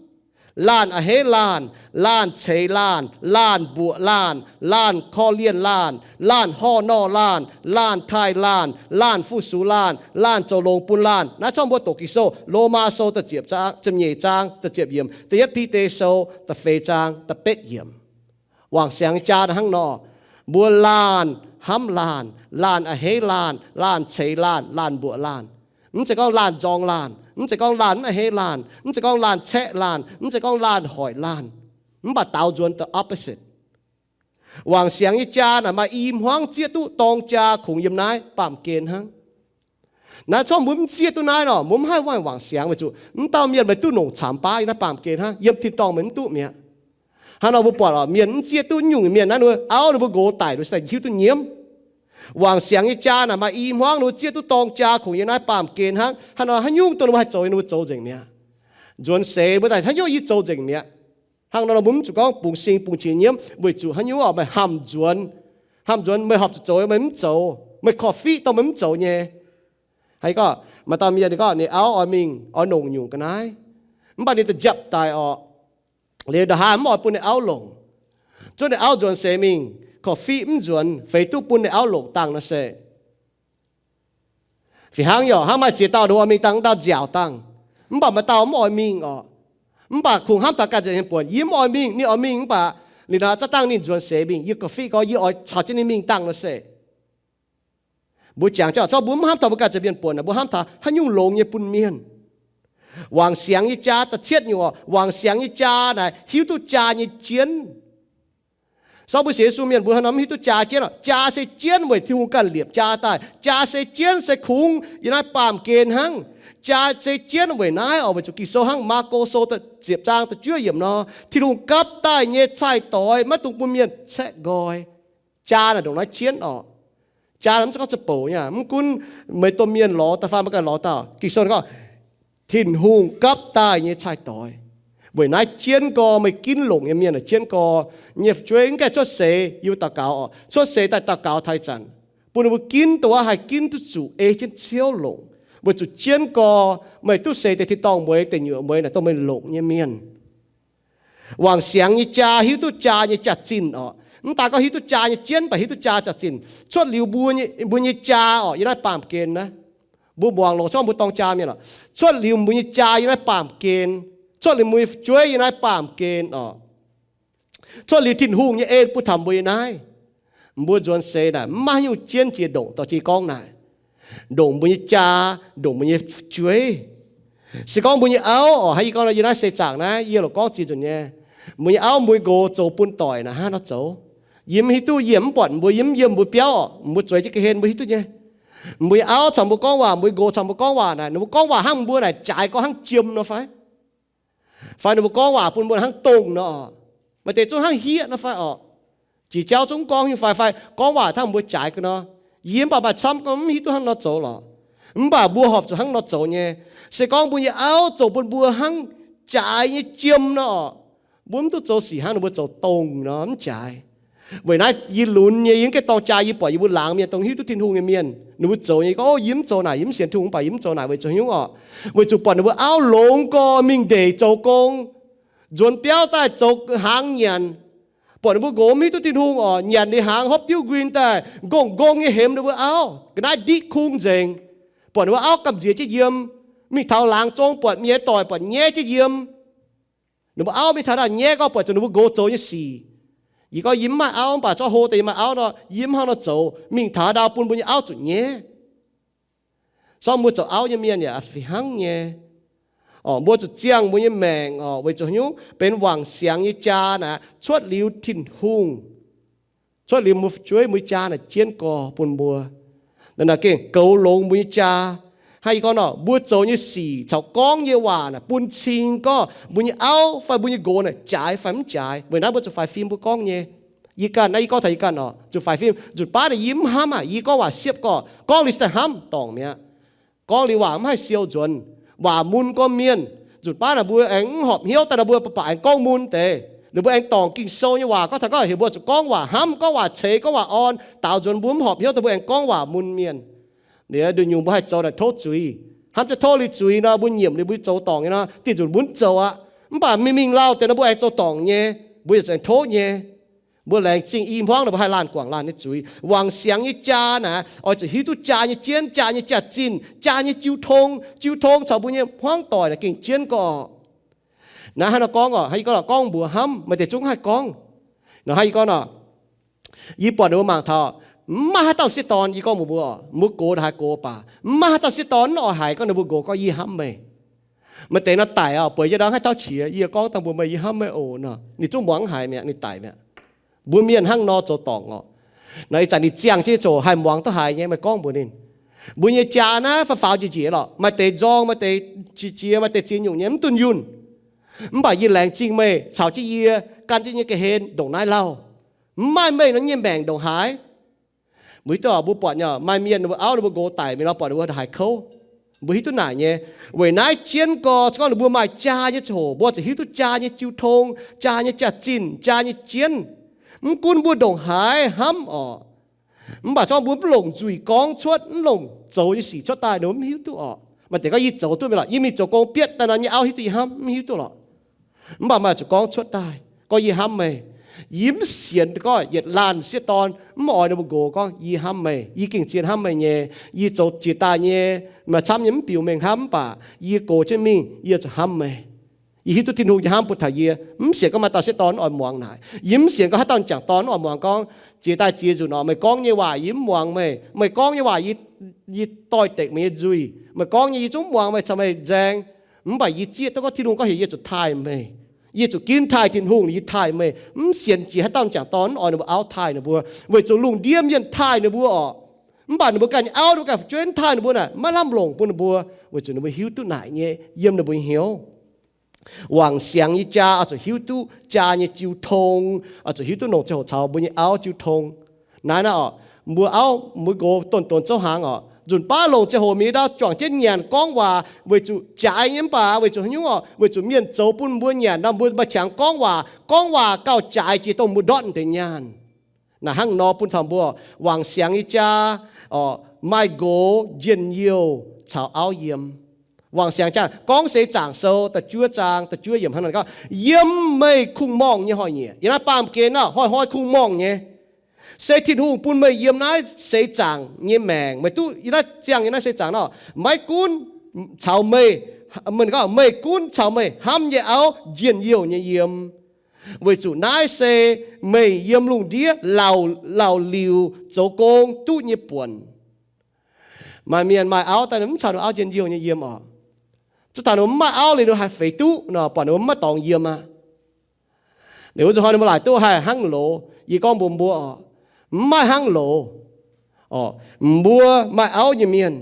Laanh a'hneiv laanh, laanh ceix laanh, laanh mbuoqc laanh, laanh korv-lienh laanh, laanh horh norh laanh, laanh taaih laanh, laanh fu-sux laanh, laanh zoux longx bun laanh. Naaiv corc mbuo doqc Ging-Sou, Lomaa Sou da'ziepc zaang, ziepc nyeic zaang da'ziepc yiemc, da'yietv Bide Sou da'feix zaang da'betv yiemc. Wangc siangx nyei jaa naaiv hnangv nor, mbuo laanh hnamv laanh, laanh a'hneiv laanh, laanh ceix laanh, laanh mbuoqc laanh. Mv zeiz gorngv laanh nzorng laanh, mv zeiz gorngv laanh mv a'hneiv laanh, mv zeiz gorngv laanh caeqv laanh, mv zeiz gorngv laanh hoic laanh. Mv baac daaux nzuonx the opposite. Wangc siangx nyei jaa naaic maaih i hmuangv zieqv duqv dorng jaa kungx yiem naaiv baamh gen hnangv. Naaiv corc mbuo mv zieqv duqv naaiv nor, mbuo mv haih maaih wangc siangx weic zuqc mv dauh mienh meih duqv nongc camx baav yiem naaiv baamh gen hnangv, yiem tin-dorngh meih mv duqv mi'aqv. Hnangv nor mbuo buatc oc, mienh mv zieqv duqv nyungc mienh naaiv, ninh mbuo auv ninh mbuo nqox daic, ninh mbuo se hiuv duqv nyiemv. Wangc siangx nyei jaa naaic maaih i hmuangv ninh mbuo zieqv duqv dorng jaa kungx yiem naaiv baamh gen hnangv. Hnangv nor haaix nyungc dongh ninh mbuo haih zoux, ninh mbuo zoux nzengc mi'aqv. Nzuonx seix mbuo daaih haaix nyungc yie zoux nzengc mi'aqv. Hnangv nor mbuo mv zuqc gorngv bungx sing bungx qiex nyiemv weic zuqc haaix nyungc oc meih hamh nzuonx. Hamh nzuonx meih horpc zuqc zoux meih mv zoux, meih korv-fiqv dongh meih mv zoux nyei. Haaix gorngv maaih dauh mienh ninh gorngv ninh auv oix mingh oix longc nyungc ga'naaiv, mv baac ninh da'njapv daic orqc. Liuz nda'haav mv oix bun ninh auv longc. Zungv ninh auv nzuonx seix mingh, korv-fiqv mv nzuonx, feix duqv bun ninh auv longc dangh nor se fih hnangv. Yaac hnangv maaih ziex dauh ninh oix mingh dangh, wuov dauh nziaauc dangh, mv baac maaih dauh mv oix mingh orqc. Mv baac kungx hnamv taux ganh za'hmien buonc, yie mv oix mingh, ninh oix mingh mv baac liuz nor za'dangh ninh nzuonx seix mingh, yie korv-fiqv gorngv yie oix caux jienv ninh mingh dangh nor se. Mbuo jangx jienv zorqv mbuo mv hnamv taux mbuo ganh za'hmien buonc naaic, mbuo hnamv taux haaix nyungc longx nyei bun mienh. Wangc siangx nyei jaa da'cietv nyungc oc, wangc siangx nyei jaa naaic hiuv duqv jaa nyei jienv. Zorqv mbuo sienx Yesu mienh mbuo hnangv nor mv hiuv duqv jaa jienv oc. Jaa se jienv weic Tin-Hungh ganh liepc jaa daaih. Jaa se jienv se kungx yiem naaiv baamh gen hnangv. Jaa se jienv weic naaiv oc, weic zuqc Ging-Sou hnangv Maako Sou ziepc zaang da'juov yiemc nor, Tin-Hungh gapv daaih nyei cai-doix maiv dungx bun mienh caeqv nqoi. Jaa naaic ndongc naaiv jienv oc. Jaa naaic mv zeiz gorngv za'bouc nyei, mv gunv meih domh mienh lorz daaih fai maiv ganh lorz dauh, Ging-Sou gorngv Tin-Hungh gapv daaih nyei cai-doix. Weic naaiv jienv gorx meih ginv longc nyei mienh jienv gorx nyei fu'jueiv. Mv gaengh cuotv seix yie mbuo daux gaux oc, cuotv seix daaih daux gaux taux ih zanc, bun ninh mbuo ginv dongh wuov haih ginv duqv zuqc ei jienv Ziouv longc, weic zuqc jienv gorx meih duqv seix deix tin-dorngh mueiz, deix nyuoqc mueiz naaic dongh meih longc nyei mienh. Wangc siangx nyei jaa hiuv duqv jaa nyei jaax-zinh oc. Mv daan gorngv hiuv duqv jaa nyei jienv, mv baac hiuv duqv jaa jaax-zinh. Cuotv liuz mbuo nyei, mbuo nyei jaa oc, yiem naaiv baamh gen naaiv, mbuo muangx longx, zorqv mbuo dorng jaa mienh oc. Cuotv liuz mbuo nyei jaa yiem naaiv baamh gen, cuotv liuz mbuo nyei fu'jueiv yiem naaiv baamh gen oc, cuotv liuz Tin-Hungh nyei en bun taux mbuo yiem naaiv, mbuo nzuonx seix naaic mv maaih haaix nyungc jienv jiex ndongc dorh jienv gorngv naaic. Ndongc mbuo nyei jaa, ndongc mbuo nyei fu'jueiv. Se gorngv mbuo nyei auv oc, hnangv yie gorngv nor, yiem naaiv seix zaangc naaiv yie loc gorngv ziex nzunc nyei, mbuo nyei auv mbuo nyei nqox zoux bun doic naaic hnangv nor zoux. Yie mv hiuv duqv, yie mv buatc mbuo, yie mv yiem mbuo biauv oc, mbuo zueiz jienv ga'hlen mbuo hiuv duqv nyei. Mbuo nyei auv caux mbuo gorngv waac, mbuo nyei nqox caux mbuo gorngv waac naaic, ninh mbuo gorngv waac hnangv mbuo naaic jaaix gorngv hnangv jiem nor fai? Fai ninh mbuo gorngv waac bun mbuo hnangv dongh nor oc, maaih deix zungv hnangv hieqv nor fai oc, jiex jauv zungv gorngv nyei fai, fai gorngv waac hnangv mbuo jaaix ga'nor. Yie mv baac maaih camv gorngv mv hiuv duqv hnangv nor zoux lorqc. Mv baac mbuo horpc zuqc hnangv nor zoux nyei. Se gorngv mbuo nyei auv zoux bun mbuo hnangv jaaix nyei jiem nor oc, mbuo mv duqv zoux sic hnangv ninh mbuo zoux dongh nor, mv jaaix. Weic naaiv yie lunx nyei, yie mv gaengh dorng jaa, yie buatc yie mbuo laangz mienh dongh hiuv duqv Tin-Hungh nyei mienh, ninh mbuo zoux nyei gorngv, o, yie mv zoux naaic, yie mv sienx Tin-Hungh, mv baac yie mv zoux naaic weic zuqc haaix nyungc oc? Weic zuqc buatc ninh mbuo auv longx gorx mingh ndeic zoux gong, nzuonx biauv daaih zoux hnaangx nyanc. Buatc ninh mbuo nqox mv hiuv duqv Tin-Hungh oc, nyanc liuz hnaangx hopv diuv nquin daaih, nqongh nqongh nyei hemx ninh mbuo auv, ga'naaiv ndiqv kung nzengc. Buatc ninh mbuo auv gamh nziex jienv yiem, mingh taux laangz zong buatc mienh doic buatc nyaiv jienv yiem. Ninh mbuo auv mingh taux ndau nyaiv gorngv buatc zuqc ninh mbuo nqox zoux nyei sic. Yie gorngv yie mv maaih auv, mv baac zorqv hlo deix yie maaih auv nor, yie mv hnangv nor zoux. Mingh taux ndau bun mbuo nyei auv zuqc nyaiv. Zorqv mbuo zoux auv nyei mienh yaac fih hnangv nyei. Mbuo zuqc ziangh mbuo nyei maengc oc, weic zuqc haaix nyungc? Benx wangc siangx nyei jaa naaic cuotv liuz Tin-Hungh, cuotv liuz mbuo fu'jueiv, mbuo nyei jaa naaic jienv gorx bun mbuo. Naaic gengh goux longx mbuo nyei jaa. Hnangv yie gorngv nor, mbuo zoux nyei sic caux gorngv nyei waac naaic bun cing gorngv mbuo nyei auv fai mbuo nyei nqox naaic jaaix fai mv jaaix. Weic naaiv mbuo zuqc faix fim mbuo gorngv nyei. Yie ganh naaiv, yie gorngv taux yie ganh oc, zuqc faix fim. Nzunc baav naaic yie mv hnamv aqv, yie gorngv waac siepv gorx, gorngv liuz se daaih hnamv dorngc mi'aqv. Gorngv liuz waac mv haih siou nzuonx, waac mun gormx mienh. Nzunc baav naaic mbuo aengx mv horpc hnyouv daaih nor, mbuo baac baac aengx gorngv mun deix. Liuz mbuo aengx dorngc Ging-Sou nyei waac gorngv taux gorngv heuc mbuo zuqc gorngv waac hnamv, gorngv waac ceix, gorngv waac orn. Daaux nzuonx mbuo mv horpc hnyouv daaih mbuo aengx gorngv waac mun mienh. Liuz nduqc nyungc mbuo haih zoux naaic tov zuiz. Hnamv jienv tov liuz zuiz nor, mbuo nyiemc liuz mbuo zoux dorngc nyei nor, dieh nzunc mbuo mv zoux aqv. Mv baac mingh mingh lauh deix nor mbuo aengx zoux dorngc nyei, mbuo yaac zuqc aengx tov nyei. Mbuo laengz zingh i hmuangv nor mbuo haih laanh guangc laanh nyei zuiz. Wangc siangx nyei jaa naaic oix zuqc hiuv duqv jaa nyei jienv, jaa nyei jaax-zinh, jaa nyei jiu tong. Jiu tong caux mbuo nyei hmuangv doic naaic gengh jienv gorqv. Naaiv hnangv nor gorngv orqc, hnangv yie gorngv lorqc, gorngv mbuox hnamv, maaih deix zungv haih gorngv. Nor hnangv yie gorngv orqc, yie buatc ninh mbuo mangc taux, mv maaih haaix dauh sieqv dorn, yie gorngv mbuox mbuo orqc, mbuo gox haaix gox baac mv maaih haaix dauh sieqv dorn mv oix haiz gorngv ninh mbuo gox gorngv yie hnamv meih. Maaih deix nor daic orqc, bueix jienv ndau haaix tauv qiex, yie gorngv dangh mbuox meih yie hnamv meih oc nor, ninh zungv muangx mv haiz mi'aqv, ninh daic mi'aqv. Mbuo mienh hnangv nor zoux dorngc orqc. Nor ih zanc ninh ziangh jienv zoqc haih muangx duqv haiz nyei, meih gorngv mbuox ninh. Mbuo nyei jaa naaiv faaux faaux njiec njiec lorqc, maaih deix nzorng, maaih deix qiex jiez, maaih deix ziex nyungc nyei mv dunh yunh. Mv baac yie laengz zingh meih caux jienv yie gan jienv nyei ga'hlen ndongc naaiv lauh. Mv maaih meih nor nyei maengc ndongc haaix. Mbuo hiuv duqv orqc, mbuo buatc nyei maaih mienh ninh mbuo auv ninh mbuo nqox daic mingh nor buatc ninh mbuo haiz kouv. Mbuo hiuv duqv naaic nyei. Weic naaiv jienv gorx, gorngv ninh mbuo maaih jaa nyei ziangh hoc, mbuo zuqc hiuv duqv jaa nyei jiu tong, jaa nyei jaax-zinh, jaa nyei jienv. Mv gunv mbuo ndongc haaix hnamv orqc, mv baac gorngv mbuo mv longc nzuih gorngv cuotv, mv longc zoux nyei sic cuotv daaih, ninh mbuo mv hiuv duqv orqc. Maaih deix gorngv yie zoux duqv mingh lorqc, yie mingh zoux gong bietv daaih nor, nyei auv hiuv duqv yie hnamv, mv hiuv duqv lorqc. Mv baac meih zuqc gorngv cuotv daaih gorngv yie hnamv meih. Yie mv sienx gorngv yietc laanh sieqv dorn mv oix ninh mbuo nqox gorngv yie hnamv meih, yie gengh zien hnamv meih nyei. Yie zoux jiex daaih nyei, maaih camv nyei mv biux mengh hnamv, mv baac yie gox jienv mingh yie zuqc hnamv meih. Yie hiuv duqv Tin-Hungh nyei hnamv bun taux yie. Mv sienx gorngv maaih dauh sieqv dorn mv oix muangx naaic. Yie mv sienx gorngv haaix dauh m'jangc dorn mv oix muangx gorngv, jiex daaih ziex nzunc orqc, meih gorngv nyei waac yie mv muangx meih. Meih gorngv nyei waac yie, yie doix-dekc meih nyei nzuih. Meih gorngv nyei yie zungv mv muangx meih caux meih nzaeng. Mv baac yie zieqv duqv gorngv Tin-Hungh gorngv heuc yie zuqc taaih meih. Yie zuqc ginv taaih Tin-Hungh, yie taaih meih. Mv sienx jiex haaix dauh m'jangc dorn mv oix ninh mbuo auv taaih ninh mbuo, weic zuqc lungh ndiev mienh taaih ninh mbuo orqc. Mv baac ninh mbuo ganh nyei auv, ninh mbuo ganh fu'jueiv mv taaih ninh mbuo naaic, maiv lamh longc bun ninh mbuo, weic zuqc ninh mbuo hiuv duqv naaic nyei yiem ninh mbuo nyei hnyouv. Wangc siangx nyei jaa oix zuqc hiuv duqv jaa nyei jiu tong, oix zuqc hiuv duqv longc ziangh hoc caux mbuo nyei auv jiu tong. Naaiv naaiv orqc, mbuo auv mbuo nqox donx-donx zouv hnaangx orqc, nzunc baav longc ziangh hoc mingh ndau juangc jienv nyanc gorngv waac weic zuqc jaaix nyei mv baac weic zuqc haaix nyungc orqc, weic zuqc mienh zoux bun mbuo nyanc nor, mbuo maaih qangx gorngv waac, gorngv waac gauh jaaix jiex dongh mbuo ndortv deix nyaanh. Naaiv hnangv nor bun taux mbuo, wangc siangx nyei jaa orqc, maaih nqox njien-youh caux auv yiem. Wangc siangx jaa, Gorngv Seix Zaangc Sou da'juov zaang da'juov yiemc hnangv naaic gorngv, yiem meih kungx-morngh nyei hnoi-nyieqc. Yiem naaiv baamh gen nor, hnoi-hnoi kungx-morngh nyei. Se Tin-Hungh bun meih yiem naaiv seix zaangc nyei maengc, meih duqv yiem naaiv ziangh yiem naaiv seix zaangc nor, maiv gunv caux meih, meih gorngv meih gunv caux meih hnamv nyei auv njien-youh nyei yiem. Weic zuqc naaiv se meih yiem lungh ndiev lauh, lauh liuc zoux gong duqv nyei buonc. Maaih mienh maaih auv daaih ninh mv caux ninh auv njien-youh nyei yiem orqc. Zuov taux ninh mv maaih auv liuz ninh haih feix duqv nor, buatc ninh mv maaih dorngx yiem aqv. Ninh wuov nzunc hnoi ninh mbuo laaic duqv haih hnangv loz. Yie gorngv mbuox mbuo orqc, mv maaih hnangv loz. Orqc, mbuo maaih auv nyei mienh,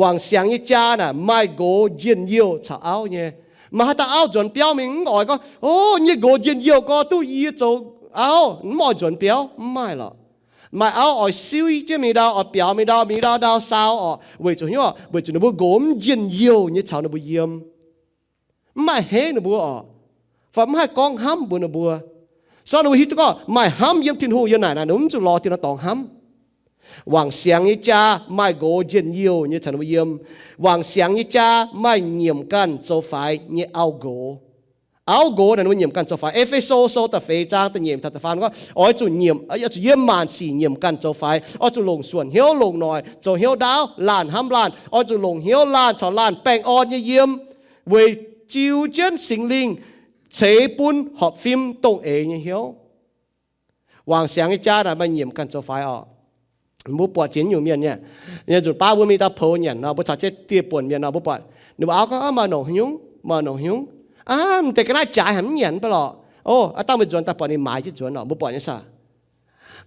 wangc siangx nyei jaa naaic maaih nqox njien-youh caux auv nyei. Maaih haaix dauh auv nzuonx biauv mingh mv oix gorngv, o, nyei nqox njien-youh gorx duqv yie zoux auv, mv oix nzuonx biauv, mv maaih lorqc. Maaih auv oix siuv jienv mingh ndau, oix biaux mingh ndau, mingh ndau ndau saau orqc, weic zuqc hnyouv, weic zuqc ninh mbuo nqox mv njien-youh nyei caux ninh mbuo yiem. Mv maaih henv ninh mbuo orqc, fai mv haih gorngv hnamv mbuox ninh mbuo. Sortv ninh mbuo hiuv duqv gorngv maaih hnamv yiem Tin-Hungh yiem naaic naaic, ninh mbuo mv zuqc lorz dieh nor dorngx hnamv. Wangc siangx nyei jaa maaih nqox njien-youh nyei caux ninh mbuo yiem. Wangc siangx nyei jaa maaih nyiemc ganh zoux faix nyei auv nqox. Auv nqox naaic ninh mbuo nyiemc ganh zoux faix. E^fe^so Sou da'feix zaang da'nyeic taux da'faam gorngv, oix zuqc nyiemc, oix zuqc yiem maanc sic nyiemc ganh zoux faix. Oix zuqc longc suonc hnyouv longc noic, zoux hnyouv ndaauv, laanh hnamv laanh. Oix zuqc longc hnyouv laanh caux laanh baengh orn nyei yiem, weic jiu jienv Singx Lingh ceix bun horpc fim dongh eix nyei hnyouv. Wangc siangx nyei jaa naaic maaih nyiemc ganh zoux faix orqc. Mbuo buatc jiex nyungc mienh nyei, nyei nzunc baav mbuo mingh ndau poux nyanc nor, mbuo caux jienv dieh buonc mienh nor, mbuo buatc ninh mbuo auv gorngv, aa, maaih nongc hnyungv, maaih nongc hnyungv. Aa, m'deix ga'naaiv jaaix haic mv nyanc mv baac lorqc. O, aa, dangh meih nzuonx daaih buatc ninh maaiz jienv nzuonx orqc, mbuo buatc nyei saah.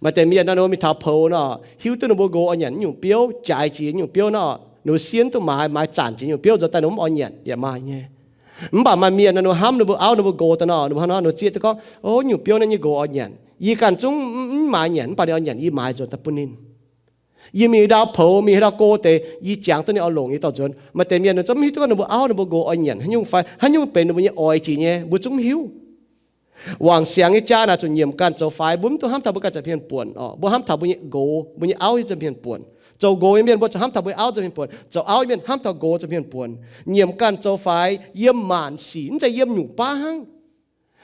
Maaih deix mienh nor, ninh mbuo mingh taux poux nor, hiuv duqv ninh mbuo nqox oix nyanc nyungc biouv, jaaix jiex nyungc biouv nor, ninh mbuo sienv duqv maaiz, maaiz zanc jiex nyungc biouv nzuonx daaih ninh mbuo mv oix nyanc yaac maaih nyei. Mv baac maaih mienh nor, ninh mbuo hnamv ninh mbuo auv ninh mbuo nqox daaih nor, ninh mbuo hnamv nor, ninh mbuo zieqv duqv gorngv, o, nyungc biouv naaiv nyei nqox oix nyanc, yie ganh zungv mv maaiz nyanc, mv baac ninh oix nyanc yie maaiz nzuonx daaih bun ninh. Yie mingh ndau poux, mingh haaix ndau go deix, yie jangx duqv ninh oix longc yie dorh nzuonx. Maaih deix mienh ninh zungv mv hiuv duqv gorngv ninh mbuo auv ninh mbuo nqox oix nyanc haaix nyungc fai haaix nyungc benx ninh mbuo nyei oix jiex nyei, mbuo zungv mv hiuv. Wangc siangx nyei jaa naaic zuqc nyiemc ganh zoux faix. Mbuo mv duqv hnamv taux mbuo ganh zoux mienh buonc oc. Mbuo hnamv taux mbuo nyei nqox, mbuo nyei auv nyei zoux mienh buonc. Zoux nqox nyei mienh mbuo zuqc hnamv taux mbuo auv zoux mienh buonc. Zoux auv nyei mienh hnamv taux nqox zoux mienh buonc. Nyiemc ganh zoux faix yiem maanc sic, mv zeiz yiem nyungc baav hnangv.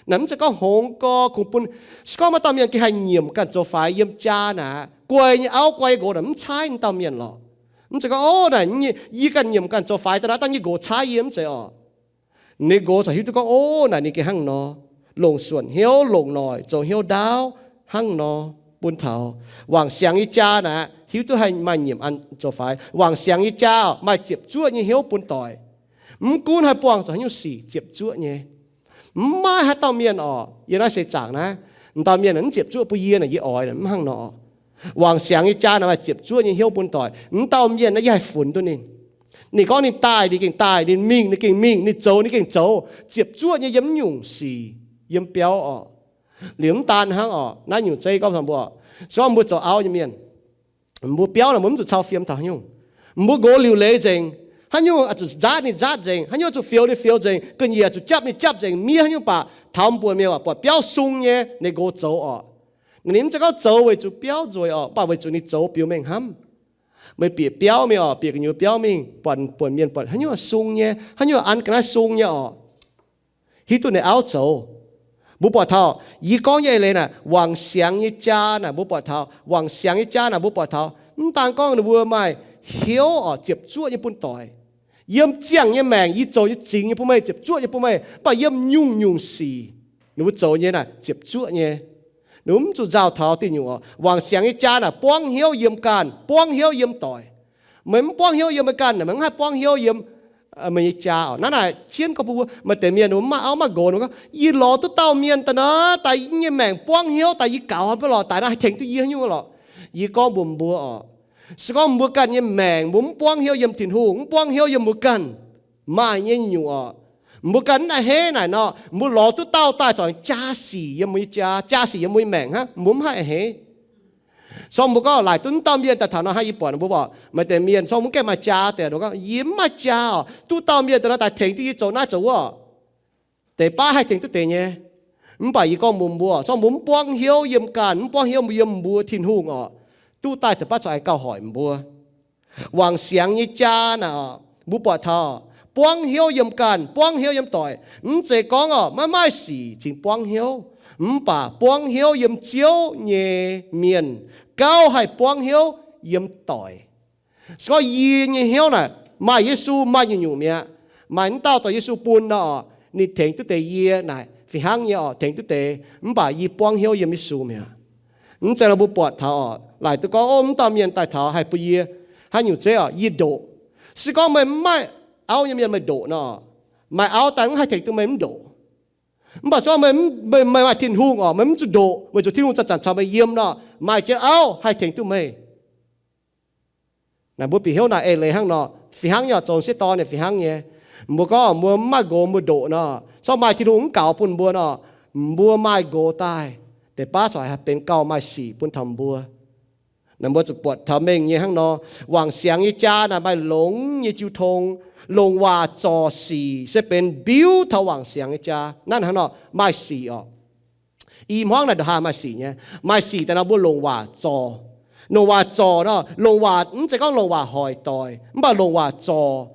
Naaic mv zeiz gorngv hngongx gorx kungx bun, se gorngv maaih dauh mienh gengh haih nyiemc ganh zoux faix yiem jaa naaic, guai nyei auv guai nyei nqox naaic mv caaiv dauh mienh lorqc. Mv zeiz gorngv, o, naaic yie ganh nyiemc ganh zoux faix daaih naaic, dangh yie nqox caaiv yie, mv zeiz oc. Ninh nqox corc hiuv duqv gorngv, o, naaic ninh gengh hnangv nor, longc suonc hnyouv, longc noic, zoux hnyouv ndaauv hnangv nor bun taux wangc siangx nyei jaa naaic, hiuv duqv haih maaih nyiemc an zoux faix. Wangc siangx nyei jaa maaih ziepc zuoqv nyei hnyouv bun doic. Mv gunv haih buangh zuqc haaix nyungc sic, ziepc zuoqv nyei. Mv maaih haaix dauh mienh oc, yiem naaiv seix zaangc naaiv, dauh mienh mv ziepc zuoqv bun yie naaic, yie oix mv hnangv nor. Wangc siangx nyei jaa naaic maaih ziepc zuoqv nyei hnyouv bun doic. Mv dauh mienh naaiv yie haih funx duqv ninh. Ninh gorngv ninh daaih, ninh gengh daaih, ninh mingh, ninh gengh mingh, ninh zoux, ninh gengh zoux. Ziepc zuoqv nyei yiem nyungc sic, yiem biauv oc. Liuz mv daan hnangv oc, naaiv nyungc zeiv gorngv taux mbuo, se gorngv mbuo zoux auv nyei mienh, mbuo biauv naaic mbuo mv zuqc cau fiem taux haaix nyungc. Mbuo nqox liuc leiz nzengc, haaix nyungc zuqc nzaatv ninh nzaatv nzengc, haaix nyungc zuqc fioux ninh fioux nzengc, ga'nyiec zuqc japv ninh japv nzengc, miev haaix nyungc baac taux mbuoqc mi'aqv, buatc biauv sung nyei, ninh nqox zoux oc. Ninh mv zeiz gorngv zoux weic zuqc biauv nzueic oc, mv baac weic zuqc ninh zoux biux mengh hnamv. Meih bieqc biauv mingh oc, bieqc gu'nyuoz biauv mingh, buatc, buatc mienh buatc haaix nyungc sung nyei, haaix nyungc an ga'naaiv sung nyei oc. Hiuv duqv ninh auv zoux. Mbuo buatc taux yie gorngv nyei eix leiz naaic, wangc siangx nyei jaa naaic mbuo buatc taux, wangc siangx nyei jaa naaic mbuo buatc taux, mv daan gorngv ninh mbuo maaih hnyouv oc, ziepc zuoqv nyei bun doic. Yiem ziangh nyei maengc yie zoux nyei zingx nyei bun meih, ziepc zuoqv nyei bun meih, mv baac yiem nyungc-nyungc sic ninh mbuo zoux nyei naaic ziepc zuoqv nyei. Ninh mbuo mv zuqc nzauh taux diuh nyungc oc. Wangc siangx nyei jaa naaic buangv hnyouv yiem ganh, buangv hnyouv yiem doic. Meih mv buangv hnyouv yiem meih ganh, meih mv haih buangv hnyouv yiem meih nyei jaa oc. Naaiv naaic jienv gorngv bun mbuo maaih deix mienh mv maaih auv maaih nqox, ninh gorngv, yie lorz duqv dauh mienh daaih nor, daaih yie nyei maengc buangv hnyouv, daaih yie gaux haaix nyungc lorqc, daaih naaiv haih tengx duqv yie haaix nyungc lorqc. Yie gorngv mbuox mbuo oc, se gorngv mbuo ganh nyei maengc mbuo mv buangv hnyouv yiem Tin-Hungh, mv buangv hnyouv yiem mbuo ganh, maaih nyei nyungc oc, mbuo ganh mv a'hneiv naaic nor, mbuo lorz duqv dauh daaih corc jaa sic yiem mbuo nyei jaa, jaa sic yiem mbuo nyei maengc hnangv, mbuo mv haih a'hneiv. So mbuo gorngv laaic duqv mv dauh mienh daaih taux nor hnangv yie buatc mbuo oc, maaih deix mienh so mv gaengh maaih jaa deix, gorngv yie mv maaih jaa oc, duqv dauh mienh daaih nor daaih tengx duqv yie zoux naaiv zoux wuov oc. Deix baav haih tengx duqv deix nyei. Mv baac yie gorngv mbuox mbuo, se gorngv mbuo mv buangv hnyouv yiem ganh, mv buangv hnyouv yiem mbuo Tin-Hungh oc, duqv daaih deix baav corc aengx gauh hoic mbuo. Wangc siangx nyei jaa naaic oc, mbuo buatc taux buangv hnyouv yiem ganh, buangv hnyouv yiem doic. Mv zeiz gorngv oc, maiv maaih sic cingx buangv hnyouv, mv baac buangv hnyouv yiem Ziouv nyei mienh gauh haih buangv hnyouv yiem doic. Se gorngv yie nyei hnyouv naaic maaih Yesu maaih nyungc-nyungc mi'aqv, maaih mv dauh dorh Yesu bun nor, ninh tengx duqv deix yie naaic fih hnangv nyei oc, tengx duqv deix, mv baac yie buangv hnyouv yiem Yesu mi'aqv. Mv zeiz nor mbuo buatc taux oc, laaic duqv gorngv, o, mv dauh mienh daaih taux haih bun yie haaix nyungc zeiv oc, yie ndoqc. Se gorngv meih mv maaih auv nyei mienh meih ndoqc nor, maaih auv daaih mv haih tengx duqv meih mv ndoqc. Mv baac se gorngv meih, meih maaih Tin-Hungh oc, meih mv zuqc ndoqc weic zuqc Tin-Hungh zanc-zanc caux meih yiem nor, maaih jienv auv haih tengx duqv meih. Naaic mbuo bieqc hnyouv naaic eix leiz hnangv nor, fih hnangv nyei oc, zoux sieqv dorn nyei fih hnangv nyei. Mbuo gorngv mbuo mv maaih nqox mbuo ndoqc nor, se gorngv maaih Tin-Hungh mv gaux bun mbuo nor, mbuo maaih nqox daaih, deix baav corc haih benx gauh maaih sic bun taux mbuo. Naaic mbuo zuqc buatc taux mengh nyei hnangv nor, wangc siangx nyei jaa naaic maaih longx nyei jiu tong, longc waac zorc sic se benx biuv taux wangc siangx nyei jaa. Naaiv hnangv nor maaih sic oc. I hmuangv naaic ndongc haaix maaih sic nyei. Maaih sic daaih nor mbuo longc waac zorc. Longc waac zorc nor, longc waac mv zeiz gorngv longc waac hoic doic, mv baac longc waac zorc.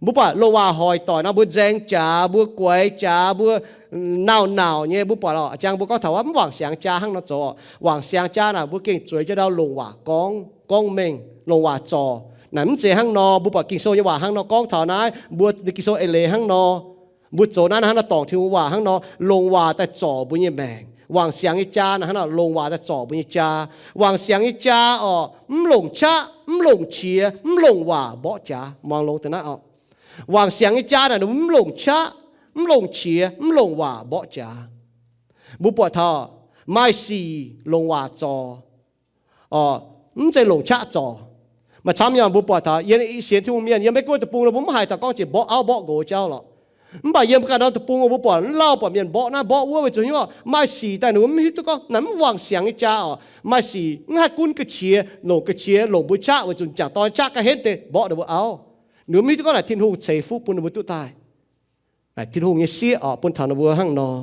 Mbuo buatc longc waac hoic doic nor, mbuo nzaeng jaax, mbuo guaix jaax, mbuo nauc nauc nyei. Mbuo buatc oc, jangx mbuo gorngv taux mv wangc siangx jaa hnangv nor zoux. Wangc siangx jaa naaic mbuo gengh zueiz jienv ndau longc waac gorngv, gorngv mengh, longc waac zorc. Naaic mv zeiz hnangv nor, mbuo buatc Ging-Sou nyei waac hnangv nor gorngv taux naaiv, mbuo Ging-Sou eix leiz hnangv nor. Mbuo zoux naaiv hnangv nor, dorngc Tin-Hungh waac hnangv nor, longc waac daaih zorc mbuo nyei maengc. Wangc siangx nyei jaa naaic hnangv nor, longc waac daaih zorc mbuo nyei jaa. Wangc siangx nyei jaa oc, mv longc qaqv, mv longc qiex, mv longc waac mborqv jaax. Muangx longx deix naaiv oc. Wangc siangx nyei jaa naaic mv longc qaqv, mv longc qiex, mv longc waac mborqv jaax. Mbuo buatc taux maaih sic longc waac zorc, mv zeiz longc qaqv zorc. Maaih camv nyei mbuo buatc taux yiem sienx Tin-Hungh mienh yiem Meiv Guoqv deic-bung nor, mbuo mv haiz taux gorngv jiex mborqv auv mborqv nqox jauv lorqc. Mv baac yiem ganh norm deic-bung mbuo buatc mv lauh buatc mienh mborqv naaiv mborqv wuov weic zuqc hnyouv maaih sic daaih ninh mbuo mv hiuv duqv gorngv naaiv mv wangc siangx nyei jaa oc. Maaih sic mv haih gunv ga'qiex, longc ga'qiex, longc mbuo qaqv weic zuqc m'jangc dorn qaqv ga'henv deix mborqv ninh mbuo auv. Ninh mbuo mv hiuv duqv gorngv naaic Tin-Hungh ceix fuqv bun ninh mbuo duqv daaih. Naaic Tin-Hungh nyei sieqv oc bun taux ninh mbuo hnangv nor.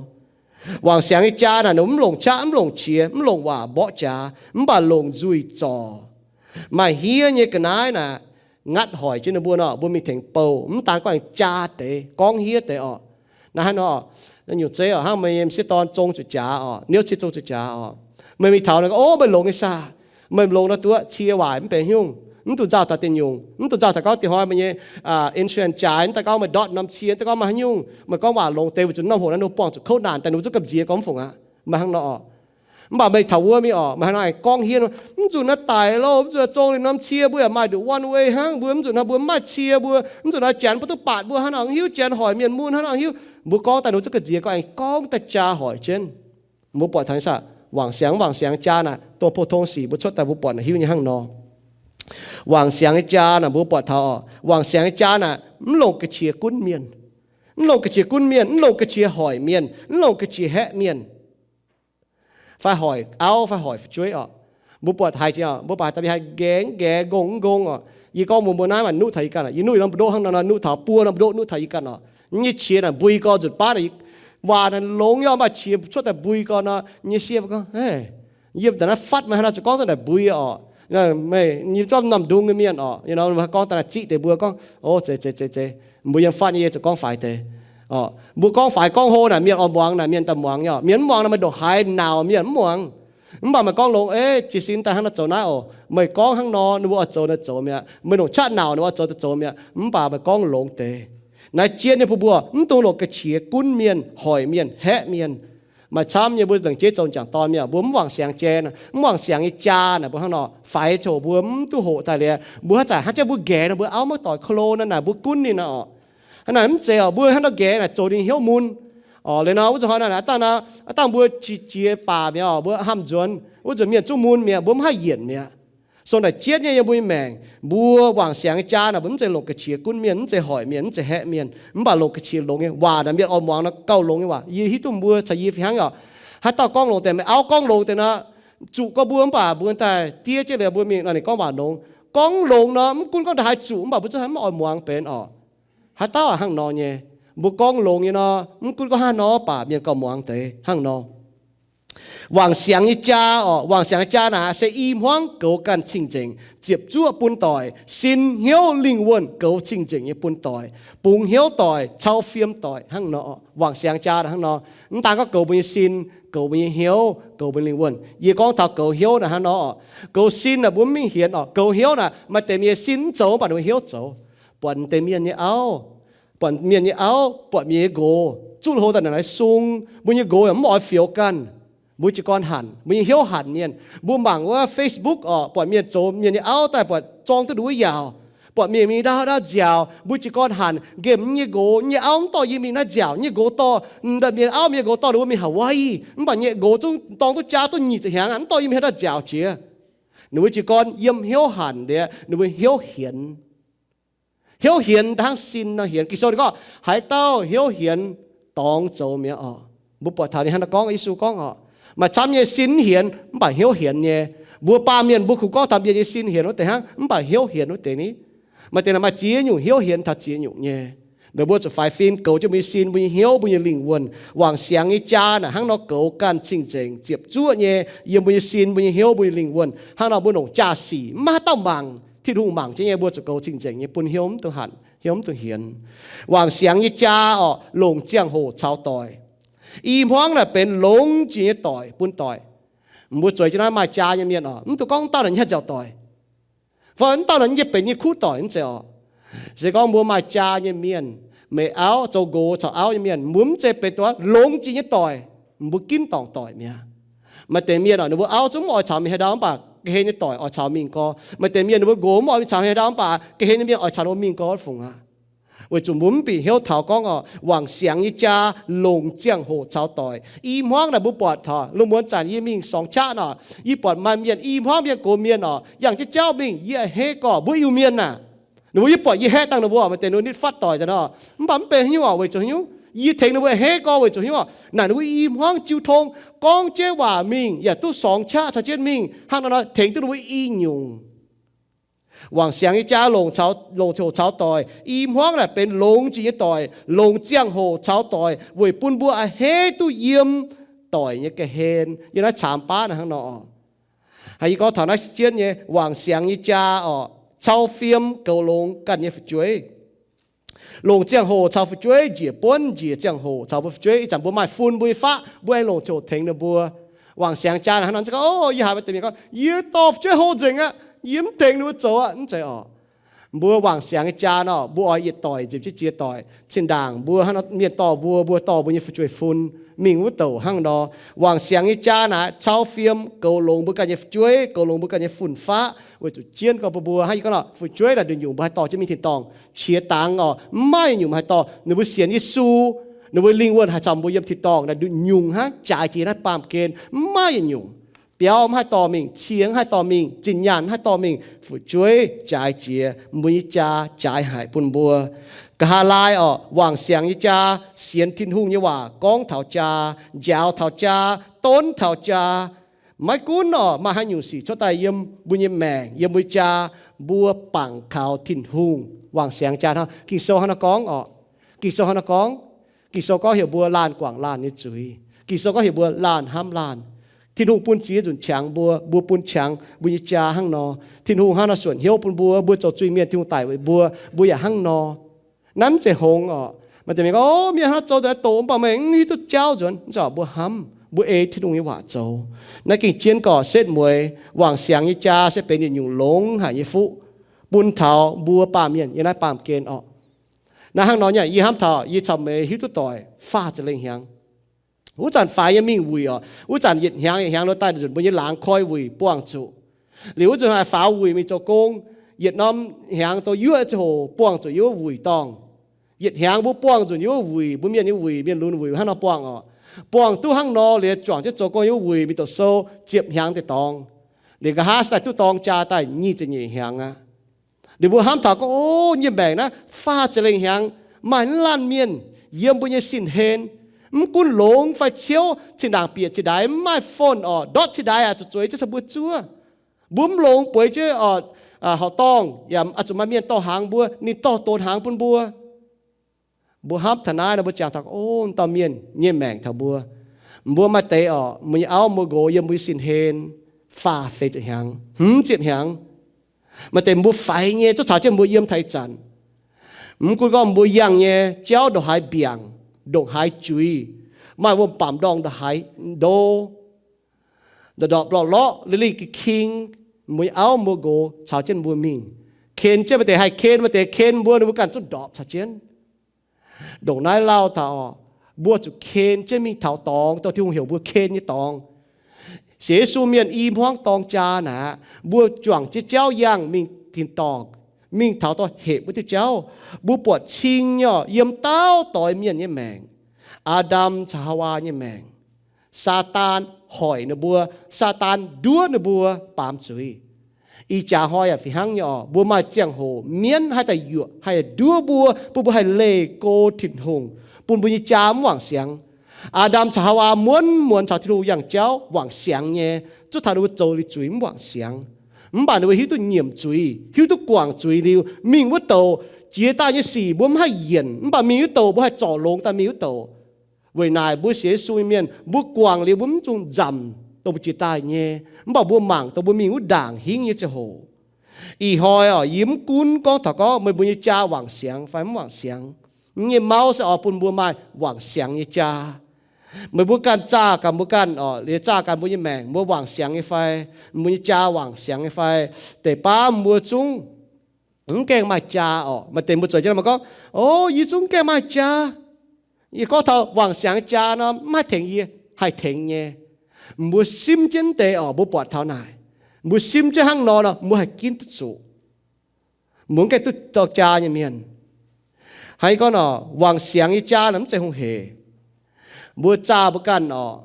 Wangc siangx nyei jaa naaic, ninh mv longc qaqv, mv longc qiex, mv longc waac mborqv jaax, mv baac longc nzuih zorc. Maaih hniev nyei ga'naaiv naaic, ngatv hoic jienv ninh mbuo nor, mbuo mingh tengx bouh, mv daan gorngv aengx jaa deix, gorngv hniev deix orqc. Naaiv hnangv nor, nyungc zeiv orqc, hnangv meih nyei m'sieqv dorn zong zuqc jaax orqc, niouv cie zong zuqc jaax orqc, meih mingh taux naaic, O, meih longx nyei saah? Meih longx nor duqv cie waaic mv benx haaix nyungc, mv dungx nzauh taux deic nyungc, mv dungx nzauh taux gorngv diex hnoi meih nyei insurance jaaix, mv daaih gorngv meih ndortv norm cie, mv daaih gorngv maaih haaix nyungc, meih gorngv waac longx deix weic zuqc norm hoc naaiv ninh buangh zuqc kouv naanc daaih, ninh mbuo zungv gamh nziex gorngv mv fungc aqv. Meih hnangv nor orqc. Mv baac meih taux wuov mingh orqc, meih hnangv nor aengx gorngv hniev nor, mv zuqc naaiv daic loh, mv zuqc naaiv zong ninh norm cie, mbuo yaac maaih nduqc one way hnangv, mbuo mv zuqc naaiv, mbuo mv maaih cie, mbuo mv zuqc naaiv janx mbuo duqv baatc mbuo hnangv nor hiuv, janx hoic mienh mun hnangv nor hiuv. Mbuo gorngv daaih ninh mbuo zungv gamh nziex gorngv aengx gorngv daaih jaa hoic jienv. Mbuo buatc taux saah, wangc siangx, wangc siangx jaa naaic, dongh pou-tong sic mbuo cuotv daaih mbuo buatc naaic hiuv nyei hnangv nor. Wangc siangx nyei jaa naaic mbuo buatc taux orqc, wangc siangx nyei jaa naaic mv longc ga'qiex gunv mienh, mv longc ga'qiex gunv mienh, mv longc ga'qiex hoic mienh, mv longc ga'qiex haeqv mienh, fai hoic auv fai hoic fu'jueiv orqc. Mbuo buatc haiz jiex orqc, mbuo baac da'mingh haiz nqaeqv nqaeqv, nqongh mv nqongh orqc. Yie gorngv mbuox mbuo naaiv maaih nuqv taux yie ganh orqc, yie nuqv norm mbu'ndongx hnangv nor, nuqv taux buo norm mbu'ndongx nuqv taux yie ganh orqc. Nyei qiex naaic mbui gorx nzunc baav, waac naaic longx yaac maaih qiex cuotv daaih mbui gorx nor, nyei sieqv gorngv, Yie daaih naaiv fatv meih hnangv nor zuqc gorngv daaih naaic mbui orqc. Meih nyei zorqv norm ndung nyei mienh orqc, gorngv daaih naaic ziqv deix mbuo gorngv, O, zeiz zeiz zeiz zeiz, mbuo yiem fatv nyei yie zuqc gorngv faix deix. Mbuo gorngv faix gorngv hlo naaic mienh oix muangx naaic, mienh daaih muangx nyei orqc. Mienh mv muangx naaic meih ndongc haaix nauc mienh mv muangx. Mv baac meih gorngv longx, Eix, jiez sin daaih hnangv nor zoux naaiv oc. Meih gorngv hnangv nor ninh mbuo oix zoux naaic zoux mi'aqv. Meih ndongc qaqv nauc ninh mbuo oix zoux daaih zoux mi'aqv. Mv baac meih gorngv longx deix. Naaiv jienv nyei bun mbuo mv dungx longc ga'qiex gunv mienh, hoic mienh, haeqv mienh. Maaih camv nyei mbuo lengc jeiv zoux m'jangc dorn mienh, mbuo mv wangc siangx jaa, mv wangc siangx nyei jaa naaic mbuo hnangv nor faix coc mbuo mv duqv hoqc daaih liuz, mbuo haaix zanc hnangv jaax mbuo nqaeqv nor mbuo auv maiv doic kolo naaiv naaic mbuo gunv ninh orqc. Hnangv naaic mv zeiz orqc, mbuo hnangv nor nqaeqv naaic zoux ninh hnyouv mun. Orqc, liuz nor wuov zanc hnoi naaic aav dangh nor, aav dangh mbuo qiex jiez baac mi'aqv orqc, mbuo hnamv nzuonx wuov nzunc mienh zungv mun mi'aqv, mbuo mv haih yienc mi'aqv. Song naaic jienv nyei yiem mbuo nyei maengc, mbuo wangc siangx nyei jaa naaic mbuo mv zeiz longc ga'qiex gunv mienh, mv zeiz hoic mienh, mv zeiz haeqv mienh, mv baac longc ga'qiex longx nyei waac naaic mienh oix muangx nor gauh longx nyei waac. Yie hiuv duqv mbuo caux yie fih hnangv orqc. Haaix dauh gorngv longx deix, meih auv gorngv longx deix nor, zuqc gorngv mbuo mv baac mbuo daaih diev jienv liuz mbuo mingh nor ninh gorngv waac longx. Gorngv longx nor mv gunv gorngv ndongc haaix zuqc mv baac mbuo zungv mv oix muangx benx orqc. Haaix dauh hnangv nor nyei, mbuo gorngv longx nyei nor mv gunv gorngv haaix nor baac mienh gauh muangx deix hnangv nor. Wangc siangx nyei jaa orqc, wangc siangx nyei jaa naaic se i hmuangv goux ganh cing-nzengc, ziepc zuoqv bun doic, sin hnyouv lingh wuonh goux cing-nzengc nyei bun doic, bungx hnyouv doic, cau fiem doic hnangv nor. Wangc siangx jaa naaic hnangv nor, mv daan gorngv goux mbuo nyei sin, goux mbuo nyei hnyouv, goux mbuo lingh wuonh. Yie gorngv taux goux hnyouv naaic hnangv nor orqc. Goux sin naaic mbuo mv mingh hienx orqc. Goux hnyouv naaic maaih deix mienh sin mv zoux mv baac ninh mbuo hnyouv zoux. Buatc deix mienh nyei auv, buatc mienh nyei auv, buatc mienh nyei nqox zuqv hlo daaih naaic sung, mbuo nyei nqox yaac mv oix fioux ganh. Mbuo jiez gorn hanc, mbuo nyei hnyouv hanc mienh. Mbuo mangc wuov Facebook orqc, buatc mienh zoux mienh nyei auv daaih buatc zorng duqv nduov yaauc, buatc mienh mingh ndaauv ndaauv nziaaux, mbuo jiez gorn hanc nqemh nyei nqox nyei auv, mv dorh yie mingh naaiv nziaauc. Nyei nqox dorh, mienh auv mienh nqox dorh ninh mbuo mingh Hawaii, mv baac nyei nqox zungv dorng duqv jaa duqv nyic ziepc hnyangx, mv dorh yie mingh haaix dauh nziaauc jiex. Ninh mbuo jiez gorn yiem hnyouv hanc liuz ninh mbuo hnyouv hienx. Hnyouv hienx hnangv sin nor hienx. Ging-Sou ninh gorngv haaix dauh hnyouv hienx dorngx zoux mi'aqv orqc. Mbuo buatc taux ninh hnangv naaiv gorngv, Yesu gorngv orqc, maaih camv nyei sin mv hienx mv baac hnyouv hienx nyei. Mbuo baamh mienh mbuo kungx gorngv taux mienh nyei sin hienx wuov deix hnangv, mv baac hnyouv hienx wuov deix ni. Maaih deix naaic maaih ziex nyungc hnyouv hienx taux ziex nyungc nyei. Ninh mbuo zuqc faix fim goux jienv mbuo nyei sin, mbuo nyei hnyouv, mbuo nyei lingh wuonh. Wangc siangx nyei jaa naaic hnangv nor goux ganh cing-nzengc, ziepc zuoqv nyei yiem mbuo nyei sin, mbuo nyei hnyouv, mbuo nyei lingh wuonh. Hnangv nor mbuo longc jaa-sic mv maaih haaix dauh mangc, Tin-Hungh mangc jienv nyei. Mbuo zuqc goux cing-nzengc nyei bun hnyouv mv dungx hanc, hnyouv mv dungx hienx. Wangc siangx nyei jaa orqc, longc ziangh hoc caux doic. I hmuangv naaic benx longx jiex nyei doic bun doic. Mbuo zueiz jienv naaiv maaih jaa nyei mienh orqc, mv dungx gorngv dauh naaic nyei haaix nziaauc doic, fai dauh naaic nyei benx nyei kuv doic mv zeiz orqc. Se gorngv mbuo maaih jaa nyei mienh, meih auv zoux nqox caux auv nyei mienh, mbuo mv zeiz benx dongh longx jiex nyei doic, mbuo ginv dorngc doic mi'aqv. Maaih deix mienh orqc, ninh mbuo auv zungv mv oix caux mingh haaix ndau, mv baac ga'hlen nyei doic oix caux mingh gorx. Maaih deix mienh ninh mbuo nqox mv oix caux mingh haaix ndau, mv baac ga'hlen nyei mienh oix caux ninh mbuo mingh gorx fungc aqv. Weic zuqc mbuo mv bieqc hnyouv taux gorngv orqc, wangc siangx nyei jaa longc ziangh hoc caux doic. I hmuangv naaic mbuo buatc taux lungh muonz zanc yie mingh sorngx qaqv nor, yie buatc maaih mienh i hmuangv mienh gox mienh orqc, yangh jienv jauv mingh, yie a'hneiv gorx mbuo Iu-Mienh naaic. Ninh mbuo yie buatc yie haeqv dangh ninh mbuo, maaih deix ninh mbuo nitv fatv doic daaih nor, mv baac mv benx haaix nyungc orqc, weic zuqc haaix nyungc? Yie tengx ninh mbuo a'hneiv gorx weic zuqc haaix nyungc orqc? Naaic ninh mbuo i hmuangv jiu tong, gorngv jienv waac mingh yaac duqv sorngx qaqv caux jienv mingh, hnangv nor nor tengx duqv ninh mbuo i nyungc. Wangc siangx nyei jaa longc caux, longc ziangh hoc caux doic. I hmuangv naaic benx longx jiex nyei doic, longc ziangh hoc caux doic weic bun mbuo a'hneiv duqv yiem doic nyei ga'hlen. Yiem naaiv caamx baav naaiv hnangv nor. Haiz yie gorngv taux naaiv jienv nyei wangc siangx nyei jaa orqc, cau fiem goux longx ganh nyei fu'jueiv. Longc ziangh hoc caux fu'jueiv njiec buonv, njiec ziangh hoc caux mbuo fu'jueiv. Ih zanc mbuo maaih fun mbuo nyei faqv, mbuo aengx longc ziangh hoc tengx ninh mbuo. Wangc siangx jaa hnangv nor, gorngv, O, yie haiz maaih deix mienh gorngv, Yie dorh fu'jueiv hlo nzengc aqv, yie mv tengx ninh mbuo zoux aqv. Mv zeiz orqc. Mbuo wangc siangx nyei jaa nor, mbuo oix yietc doic nzipc jienv ziex doic. Zinh ndaangc mbuo hnangv nor, mienh dorh mbuo, mbuo dorh mbuo nyei fu'jueiv fun mingh wuov douc hnangv nor. Wangc siangx nyei jaa naaic cau fiem goux longx mbuo ganh nyei fu'jueiv, goux longx mbuo ganh nyei fun-faqv, weic zuqc jienv gorngv mbuo, mbuo hnangv yie gorngv nor, fu'jueiv naaic nduqc nyungc mbuo haih dorh jienv mingh tin-dorngh. Qiex dangx orqc, mv maaih nyungc mbuo haih dorh. Ninh mbuo sienx Yesu, ninh mbuo lingh wuonh haih caux mbuo yiem tin-dorngh naaic nduqc nyungc hnangv, jaaix jiex naaiv baamh gen, mv maaih yietc nyungc. Biauv mv haih dorh mingh, cie mv haih dorh mingh, zinh nyaanh mv haih dorh mingh, fu'jueiv jaaix jiex, mbuo nyei jaa jaaix haic bun mbuo. Nqa'haav laai orqc, wangc siangx nyei jaa sienx Tin-Hungh nyei waac, gorngv taux jaa, njaaux taux jaa, donv taux jaa. Maiv gunv orqc maaih haaix nyungc sic cuotv daaih yiem mbuo nyei maengc, yiem mbuo jaa, mbuo bangc kaux Tin-Hungh. Wangc siangx jaa hnangv Ging-Sou hnangv nor gorngv orqc. Ging-Sou hnangv nor gorngv. Ging-Sou gorngv heuc mbuo laanh guangc laanh nyei zuiz. Ging-Sou gorngv heuc mbuo laanh hnamv laanh. Tin-Hungh bun ziex nzunc qangx mbuo, mbuo bun qangx mbuo nyei jaa hnangv nor. Tin-Hungh hnangv nor suonc hnyouv bun mbuo, mbuo zoux zuiz-mienh Tin-Hungh daic weic mbuo, mbuo yaac hnangv nor. Naaiv mv zeiz hngongx orqc. Maaih deix mienh gorngv, O, mienh hnangv zoux nzengc naaiv doqc mv baac meih mv hiuv duqv jauv nzuonx. Mv zeiz orqc, mbuo hnamv, mbuo ei Tin-Hungh nyei waac zoux. Naaiv gengh jienv gorqv setv mueiz wangc siangx nyei jaa se benx yietc nyungc longx haic nyei fuqv bun taux mbuo baamh mienh yiem naaiv baamh gen orqc. Naaiv hnangv nor nyei, yie hnamv taux yie caux meih hiuv duqv doic faah ziepc lengh hnyangx. Wuov zanc faix nyei mingh wuic orqc, wuov zanc yietc hnyangx yietc hnyangx nor daaih nzunc mbuo nyei laangz koi wuic buangh zuqc. Liuz wuov zanc haih faaux wuic mingh zoux gong, yietc norm hnyangx douz yuoqv ziangh hoc buangh zuqc yiem wuov wuic dorngh. Yietc hnyangx mbuo buangh nzunc yiem wuov wuic, mbuo mienh nyei wuic, mienh lunx wuic hnangv nor buangh orqc. Buangh duqv hnangv nor liuz, juangc jienv zoux gong yiem wuov wuic mingh doqc sou ziepc hnyangx deix dorngx. Liuz nqa'haav se daaih duqv dorng jaa daaih nyic ziepc nyeic hnyangx aqv. Liuz mbuo hnamv taux gorngv, O, yie nyei maengc naaiv faah ziepc lengh hnyangx maaih mv laanh mienh yiem mbuo nyei sin-hlen, mv gunv longx fai ciouv, zinh ndaangc bieqc zinh ndaix mv maaih fon orqc, ndortv zinh ndaix aqv, zuqc zueiz jienv caux mbuo zuov. Mbuo mv longx bueix jienv orqc, horqc dorngh yaac oix zuqc maaih mienh dorh hnaangx mbuo, ninh dorh donx hnaangx bun mbuo. Mbuo hnamv taux naaiv nor, mbuo jangx taux, O, dauh mienh nyei maengc taux mbuo, mbuo maaih deix orqc, mbuo nyei auv mbuo nqox yiem mbuo nyei sin-hlen faah feix ziepc hnyangx, hmz ziepc hnyangx. Maaih deix mbuo faix nyei zungv caux jienv mbuo yiem taux ih zanc. Mv gunv gorngv mbuo yangh nyei jauv ndongc haaix mbiaangc, ndongc haaix juiz, maaih wuom-bamc ndorngh ndongc haaix ndo, ndorqc ndorqc lorqc lorqc, li li gi king, mbuo nyei auv mbuo nqox caux jienv mbuo mingh. Ken jienv maaih deix haih ken, maaih deix ken mbuo, ninh mbuo ganh zungv ndorpc caux jienv. Ndongc naaiv lauh taux orqc, mbuo zuqc ken jienv mingh taux dorngx, dorh Tin-Hungh heuc mbuo ken nyei dorngx. Sienx Yesu mienh i hmuangv dorng jaa naaic aqv, mbuo juangc jienv jauv yangh mingh tin-dorngh, mingh taux dorh hepc wuov diuh jauv. Mbuo buatc cing nyei orqc, yiem dauh doix mienh nyei maengc, Aa^ndam caux Haawaa nyei maengc, Saadaan hoic ninh mbuo, Saadaan nduov ninh mbuo baamz zuiz. Ih jaax hnoi yaac fih hnangv nyei orqc, mbuo maaih ziangh hoc mienv haih daaih yuoqc, haih nduov mbuo, bun mbuo haih leih go Tin-Hungh, bun mbuo nyei jaa mv wangc siangx. Aa^ndam caux Haawaa muonz muonz caux Tin-Hungh yangh jauv wangc siangx nyei, zuov taux ninh mbuo zoux liuz zuiz mv wangc siangx. Mv baac ninh mbuo hiuv duqv nyiemc zuiz, hiuv duqv guangc zuiz liuz, mingh wuov douc jiex daaih nyei sic mbuo mv haih yienc, mv baac mingh wuov douc mbuo haih zorc longx daaih mingh wuov douc. Weic naaic mbuo sienx Yesu nyei mienh, mbuo guangc liuz mbuo mv zungh nzamc dongh mbuo jiex daaih nyei, mv baac mbuo mangc dongh mbuo mingh wuov ndaangc hingv nyei ziangh hoc. Ih hnoi orqc, yie mv gunv gorngv taux gorngv meih mbuo nyei jaa wangc siangx fai mv wangc siangx. Mv nyei mauv se oix bun mbuo maaih wangc siangx nyei jaa. Meih mbuo ganh zaah ganh mbuo ganh orqc, liuz zaah ganh mbuo nyei maengc, mbuo wangc siangx nyei fai, mbuo nyei jaa wangc siangx nyei fai. Deix baav mbuo zungv mv gaengh maaih jaa orqc. Maaih deix mbuo zueiz jienv mbuo gorngv, O, yie zungv mv gaengh maaih jaa. Yie gorngv taux wangc siangx nyei jaa nor, mv haih tengx yie, haih tengx nyei. Mbuo simv jienv deix orqc, mbuo buatc taux naaic. Mbuo simv jienv hnangv nor nor, mbuo haih ginv duqv zuqc. Mbuo mv gaengh duqv dorh jaa nyei mienh. Hnangv gorngv orqc, wangc siangx nyei jaa nor mv zeiz hungh hec. Mbuo zaah mbuo ganh orqc,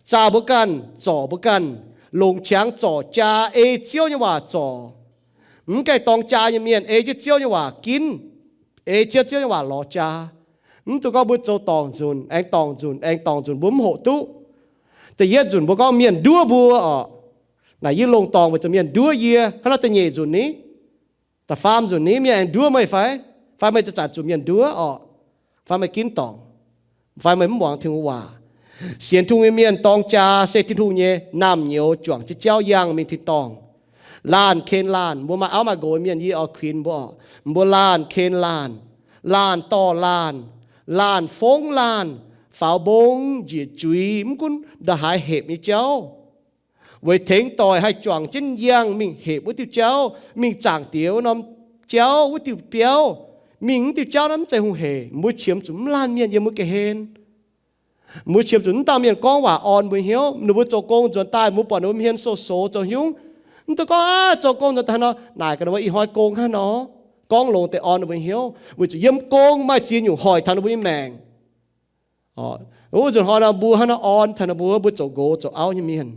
zaah mbuo ganh, zorc mbuo ganh, longc qangx zorc jaa, ei Ziouv nyei waac zorc. Mv gaengh dorng jaa nyei mienh ei jienv Ziouv nyei waac ginv, ei jienv Ziouv nyei waac lorz jaa. Mv dungx gorngv mbuo zoux dorngc nzunc aengx dorngc nzunc aengx dorngc nzunc mbuo mv hoqc duqv. Da'yietv nzunc mbuo gorngv mienh nduov mbuo orqc, naaic yie longc dorngc weic zuqc mienh nduov yie. Hnangv naaiv da'nyeic nzunc ni, Da'faam nzunc ni, mienh aengx nduov meih fai? Fai meih zanc-zanc zuqc mienh nduov orqc? Fai meih ginv dorngc? Fai meih mv muangx Tin-Hungh waac? Sienx Tin-Hungh nyei mienh dorng jaa se Tin-Hungh nyei naamh nyouz juangc jienv jauv yangh mingh tin-dorngh. Laanh ken laanh, mbuo maaih auv maaih nqox mienh yie oix kuinx mbuo orqc. Mbuo laanh ken laanh, laanh dorh laanh, laanh fongv laanh, faaux mbong njiec zuiz, mv gunv ndongc haaix hepc nyei jauv, weic tengx doic haih juangc jienv yangh mingh hepc wuov diuh jauv, mingh zaangc Diex wuov norm jauv, wuov diuh biauv, mingh wuov diuh jauv naaiv mv zeiz hungh heic. Mbuo qiemx zuqc mv laanh mienh yiem mbuo ga'hlen. Mbuo qiemx zuqc mv dauh mienh gorngv waac orn mbuo hnyouv. Ninh mbuo zoux gong nzuonx daaih, mbuo buatc ninh mbuo hmien sou-soux zoux hnyungv, mv dungx gorngv, Aav, zoux gong nzuonx daaih nor, naaic gaax ninh mbuo ih hnoi gong hnangv nor. Gorngv longx deix orn ninh mbuo hnyouv, weic zuqc yiem gong maaih ziex nyungc hoic taux ninh mbuo nyei maengc. Wuov nzunc hnoi nor mbuo hnangv nor orn taux ninh mbuo, mbuo zoux nqox zoux auv nyei mienh.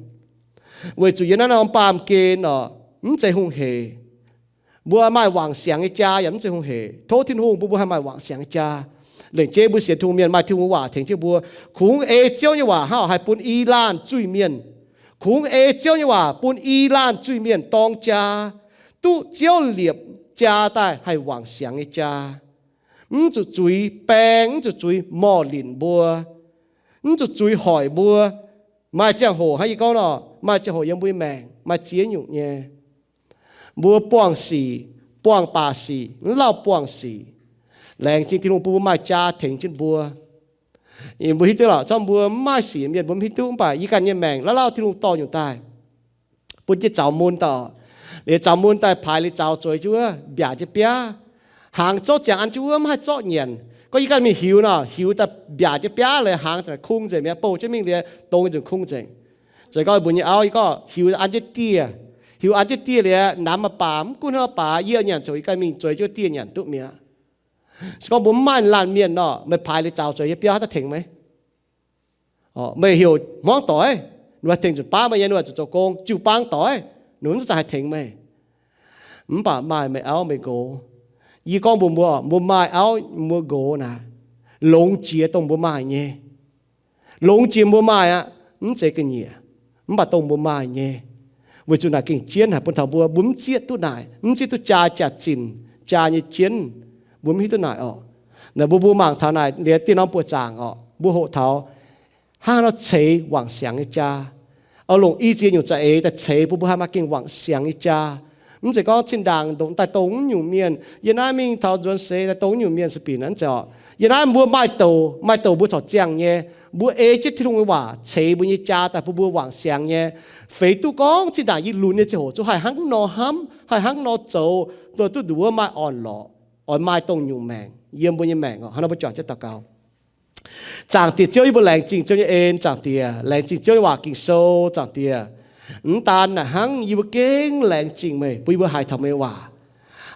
Weic zuqc yiem naaiv norm baamh gen orqc, mv zeiz hungh heic. Mbuo maaih wangc siangx nyei jaa yaac mv zeiz hungh heic. Tov Tin-Hungh bun mbuo haih maaih wangc siangx nyei jaa. Lengc jeiv mbuo sienx Tin-Hungh mienh maaih Tin-Hungh waac tengx jienv mbuo. Kungx ei Ziouv nyei waac hnangv haih bun i laanh zuiz-mienh, kungx ei Ziouv nyei waac bun i laanh zuiz-mienh dorng jaa, duqv Ziouv liepc jaa daaih haih wangc siangx nyei jaa. Mv zuqc zuiz baeng, mv zuqc zuiz morh linc mbuo, mv zuqc zuiz hoic mbuo. Maaih ziangh hoc hnangv yie gorngv nor, maaih ziangh hoc yiem mbuo nyei maengc maaih ziex nyungc nyei, mbuo buangh sic, buangh baac sic, mv lauh buangh sic. Laengz zingh Tin-Hungh bun mbuo maaih jaa tengx jienv mbuo. Mbuo hiuv duqv lorqc, zorqv mbuo mv maaih sic mienh mbuo mv hiuv duqv, mv baac yie ganh nyei maengc lauh lauh Tin-Hungh dorh nyungc daaih bun jienv zaux mun daaih. Liuz zaux mun daaih paaix liuz zaux zueiz jienv wuov mbiaauc jienv biaav, hnaangx zorqv ziangx an jienv wuov mv haih zorqv nyanc. Gorngv yie ganh mingh hiuv nor, hiuv daaih mbiaauc jienv biaav liuz hnaangx za'gengh kungx nzengc mi'aqv, bouh jienv mingh liuz dongh nzunc kungx nzengc. Zoux gau mbuox nyei auv, yie gorngv hiuv an jienv dieh, hiuv an jienv dieh liuz namx maiv baac, mv gunv hnangv maiv baac, yie nyanc coc yie ganh mingh zueiz jienv dieh nyanc duqv mi'aqv. Se gorngv mbuo mv maaih laanh mienh nor, meih paaix liuz zaux zueiz jienv biaav haaix dauh tengx meih? Meih heuc hmuangv doic, ninh mbuo tengx nzunc baav meih nyei, ninh mbuo zuqc zoux gong jiu-baang doic, ninh mbuo mv zuqc haih tengx meih. Mv baac maaih meih auv meih nqox. Yie gorngv mbuox mbuo, mbuo maaih auv mbuo nqox naaic, longx jiex dongh mbuo maaih nyei. Longx jiex mbuo maaih aqv, mv zeiz ga'nyiec, mv baac dongh mbuo maaih nyei. Weic zuqc naaic gengh jienv haic bun taux mbuo, mbuo mv zieqv duqv naaic, mv zieqv duqv jaa jaax-zinh, jaa nyei jienv, mbuo mv hiuv duqv naaic orqc. Naaic mbuo, mbuo mangc taux naaic liuz dieh norm buoqc zaangc orqc, mbuo hoqc taux hnangv haaix nor ceix wangc siangx nyei jaa. Oix longc i ziex nyungc za'eix daaih ceix bun mbuo haih maaih gengh wangc siangx nyei jaa. Mv zeiz gorngv zinh ndaangc ndongc daaih dongh nyungc mienh, yie naaiv mingh taux nzuonx seix daaih dongh nyungc mienh se bieqc aqv, mv zeiz orqc. Yie naaiv mbuo maaih douc, maaih douc mbuo corc ziangh nyei. Mbuo ei jienv Tin-Hungh nyei waac ceix mbuo nyei jaa daaih bun mbuo wangc siangx nyei. Feix duqv gorngv zinh ndaangc yie lunx nyei ziangh hoc zungv haih hnangv nor hnamv, haih hnangv nor zoux, duqv nduov maaih orn-lorqc, oix maaih dongh nyungc maengc yiem mbuo nyei maengc orqc. Hnangv nor mbuo juangc jienv daux gaux. Zaangc Diex Ziouv, yie mbuo laengz zingh Ziouv nyei en, Zaangc Diex. Laengz zingh Ziouv nyei waac Ging-Sou, Zaangc Diex. Mv daan naaic hnangv, yie mbuo gengh laengz zingh meih bun yie mbuo haiz taux meih nyei waac,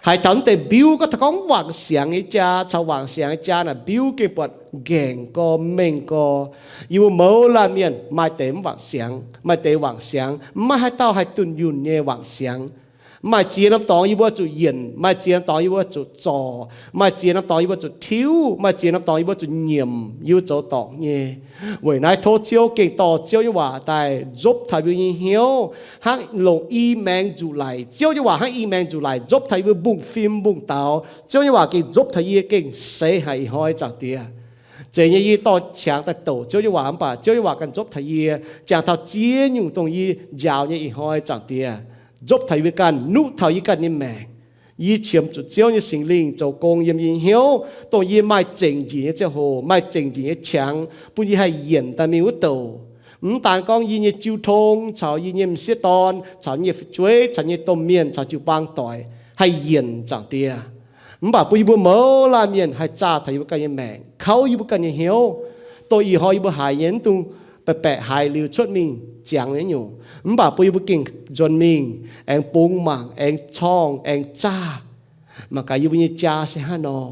haiz taux mv deix mbiuv gorngv taux gorngv wangc siangx nyei jaa caux wangc siangx nyei jaa naaic mbiuv gengh buatc nqaengc gorx mengh gorx. Yie mbuo mouz laanh mienh maaih deix mv wangc siangx, maaih deix wangc siangx, mv maaih haaix dauh haih dunh yunh nyei wangc siangx. Maaih ziex norm dorngx yie mbuo zuqc yienc, maaih ziex norm dorngx yie mbuo zuqc zorc, maaih ziex norm dorngx yie mbuo zuqc tiuv, maaih ziex norm dorngx yie mbuo zuqc nyiemc, yie mbuo zoux dorngc nyei. Weic naaiv tov Ziouv gengh dorh Ziouv nyei waac daaih nzopv taux yie mbuo nyei hnyouv hnangv longc i maengx nzuqc laic. Ziouv nyei waac hnangv i maengx nzuqc laic nzopv taux yie mbuo mbungv fim mbungv daux. Ziouv nyei waac gengh nzopv taux yie gengh seix haic ih hnoi, Zaangc Diex. Zeiz nyei yie dorh qangx daaih douc Ziouv nyei waac mv baac Ziouv nyei waac ganh nzopv taux yie, jangx taux ziex nyungc dongh yie njaaux nyei ih hnoi, Zaangc Diex. Nzopv taux yie mbuo ganh, nuqv taux yie ganh nyei maengc. Yie qiemx zuqc Ziouv nyei Singx Lingh zoux gong yiem yie nyei hnyouv, dongh yie maaih zengc njiec nyei ziangh hoc, maaih zengc njiec nyei qangx, bun yie haih yienc daaih mingh wuov douc. Mv daan gorngv yie nyei jiu tong caux yie nyei m'sieqv dorn caux nyei fu'jueiv caux nyei domh mienh caux jiu-baang doic haih yienc, Zaangc Diex. Mv baac bun yie mbuo mouz laanh mienh haih zaah taux yie mbuo ganh nyei maengc, kauv yie mbuo ganh nyei hnyouv, dongh ih hnoi yie mbuo haiz nyei mv dungx baeqc baeqc haiz liuz cuotv mingh ziangx nyei nyungc. Mv baac bun yie mbuo gengh nzuonx mingh aengx bungx mangc, aengx corngh, aengx zaah, mangc gaax yie mbuo nyei jaa se hnangv nor.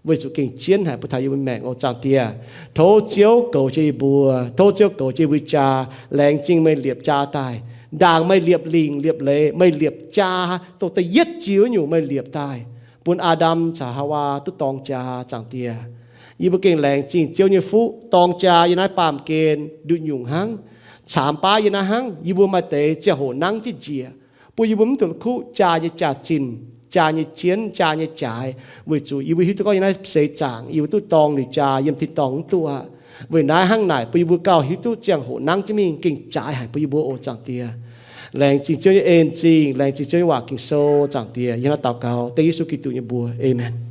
Weic zuqc gengh jienv haic bun taux yie mbuo maengc oc, Zaangc Diex. Tov Ziouv goux jienv yie mbuo, tov Ziouv goux jienv yie mbuo jaa. Laengz zingh meih liepc jaa daaih, ndaangc meih liepc lingc liepc leiz, meih liepc jaa, dongh da'yietv jiex wuov nyungc meih liepc daaih, bun Aa^ndam caux Haawaa duqv dorng jaa, Zaangc Diex. Yie mbuo gengh laengz zingh Ziouv nyei fuqv dorng jaa yiem naaiv baamh gen nduqc nyungc hnangv, caamx baav yiem naaiv hnangv. Yie mbuo maaih deix ziangh hoc nangv jienv njiec, bun yie mbuo mv duqv kuv jaa nyei jaax-zinh. jaa nyei jienv, jaa nyei jaaix, weic zuqc yie mbuo hiuv duqv gorngv yiem naaiv seix zaangc yie mbuo duqv dorng liuz jaa, yiem tin-dorngh mv duqv aqv. Weic naaiv hnangv naaic bun yie mbuo gauh hiuv duqv ziangh hoc nangv jienv mingh gengh jaaix haic bun yie mbuo oc Zaangc Diex. Laengz zingh Ziouv nyei en zingh, laengz zingh Ziouv nyei waac Ging-Sou Zaangc Diex. Yie hnangv naaiv daux gaux dengv Yesu Giduc nyei mbuox. Aamen.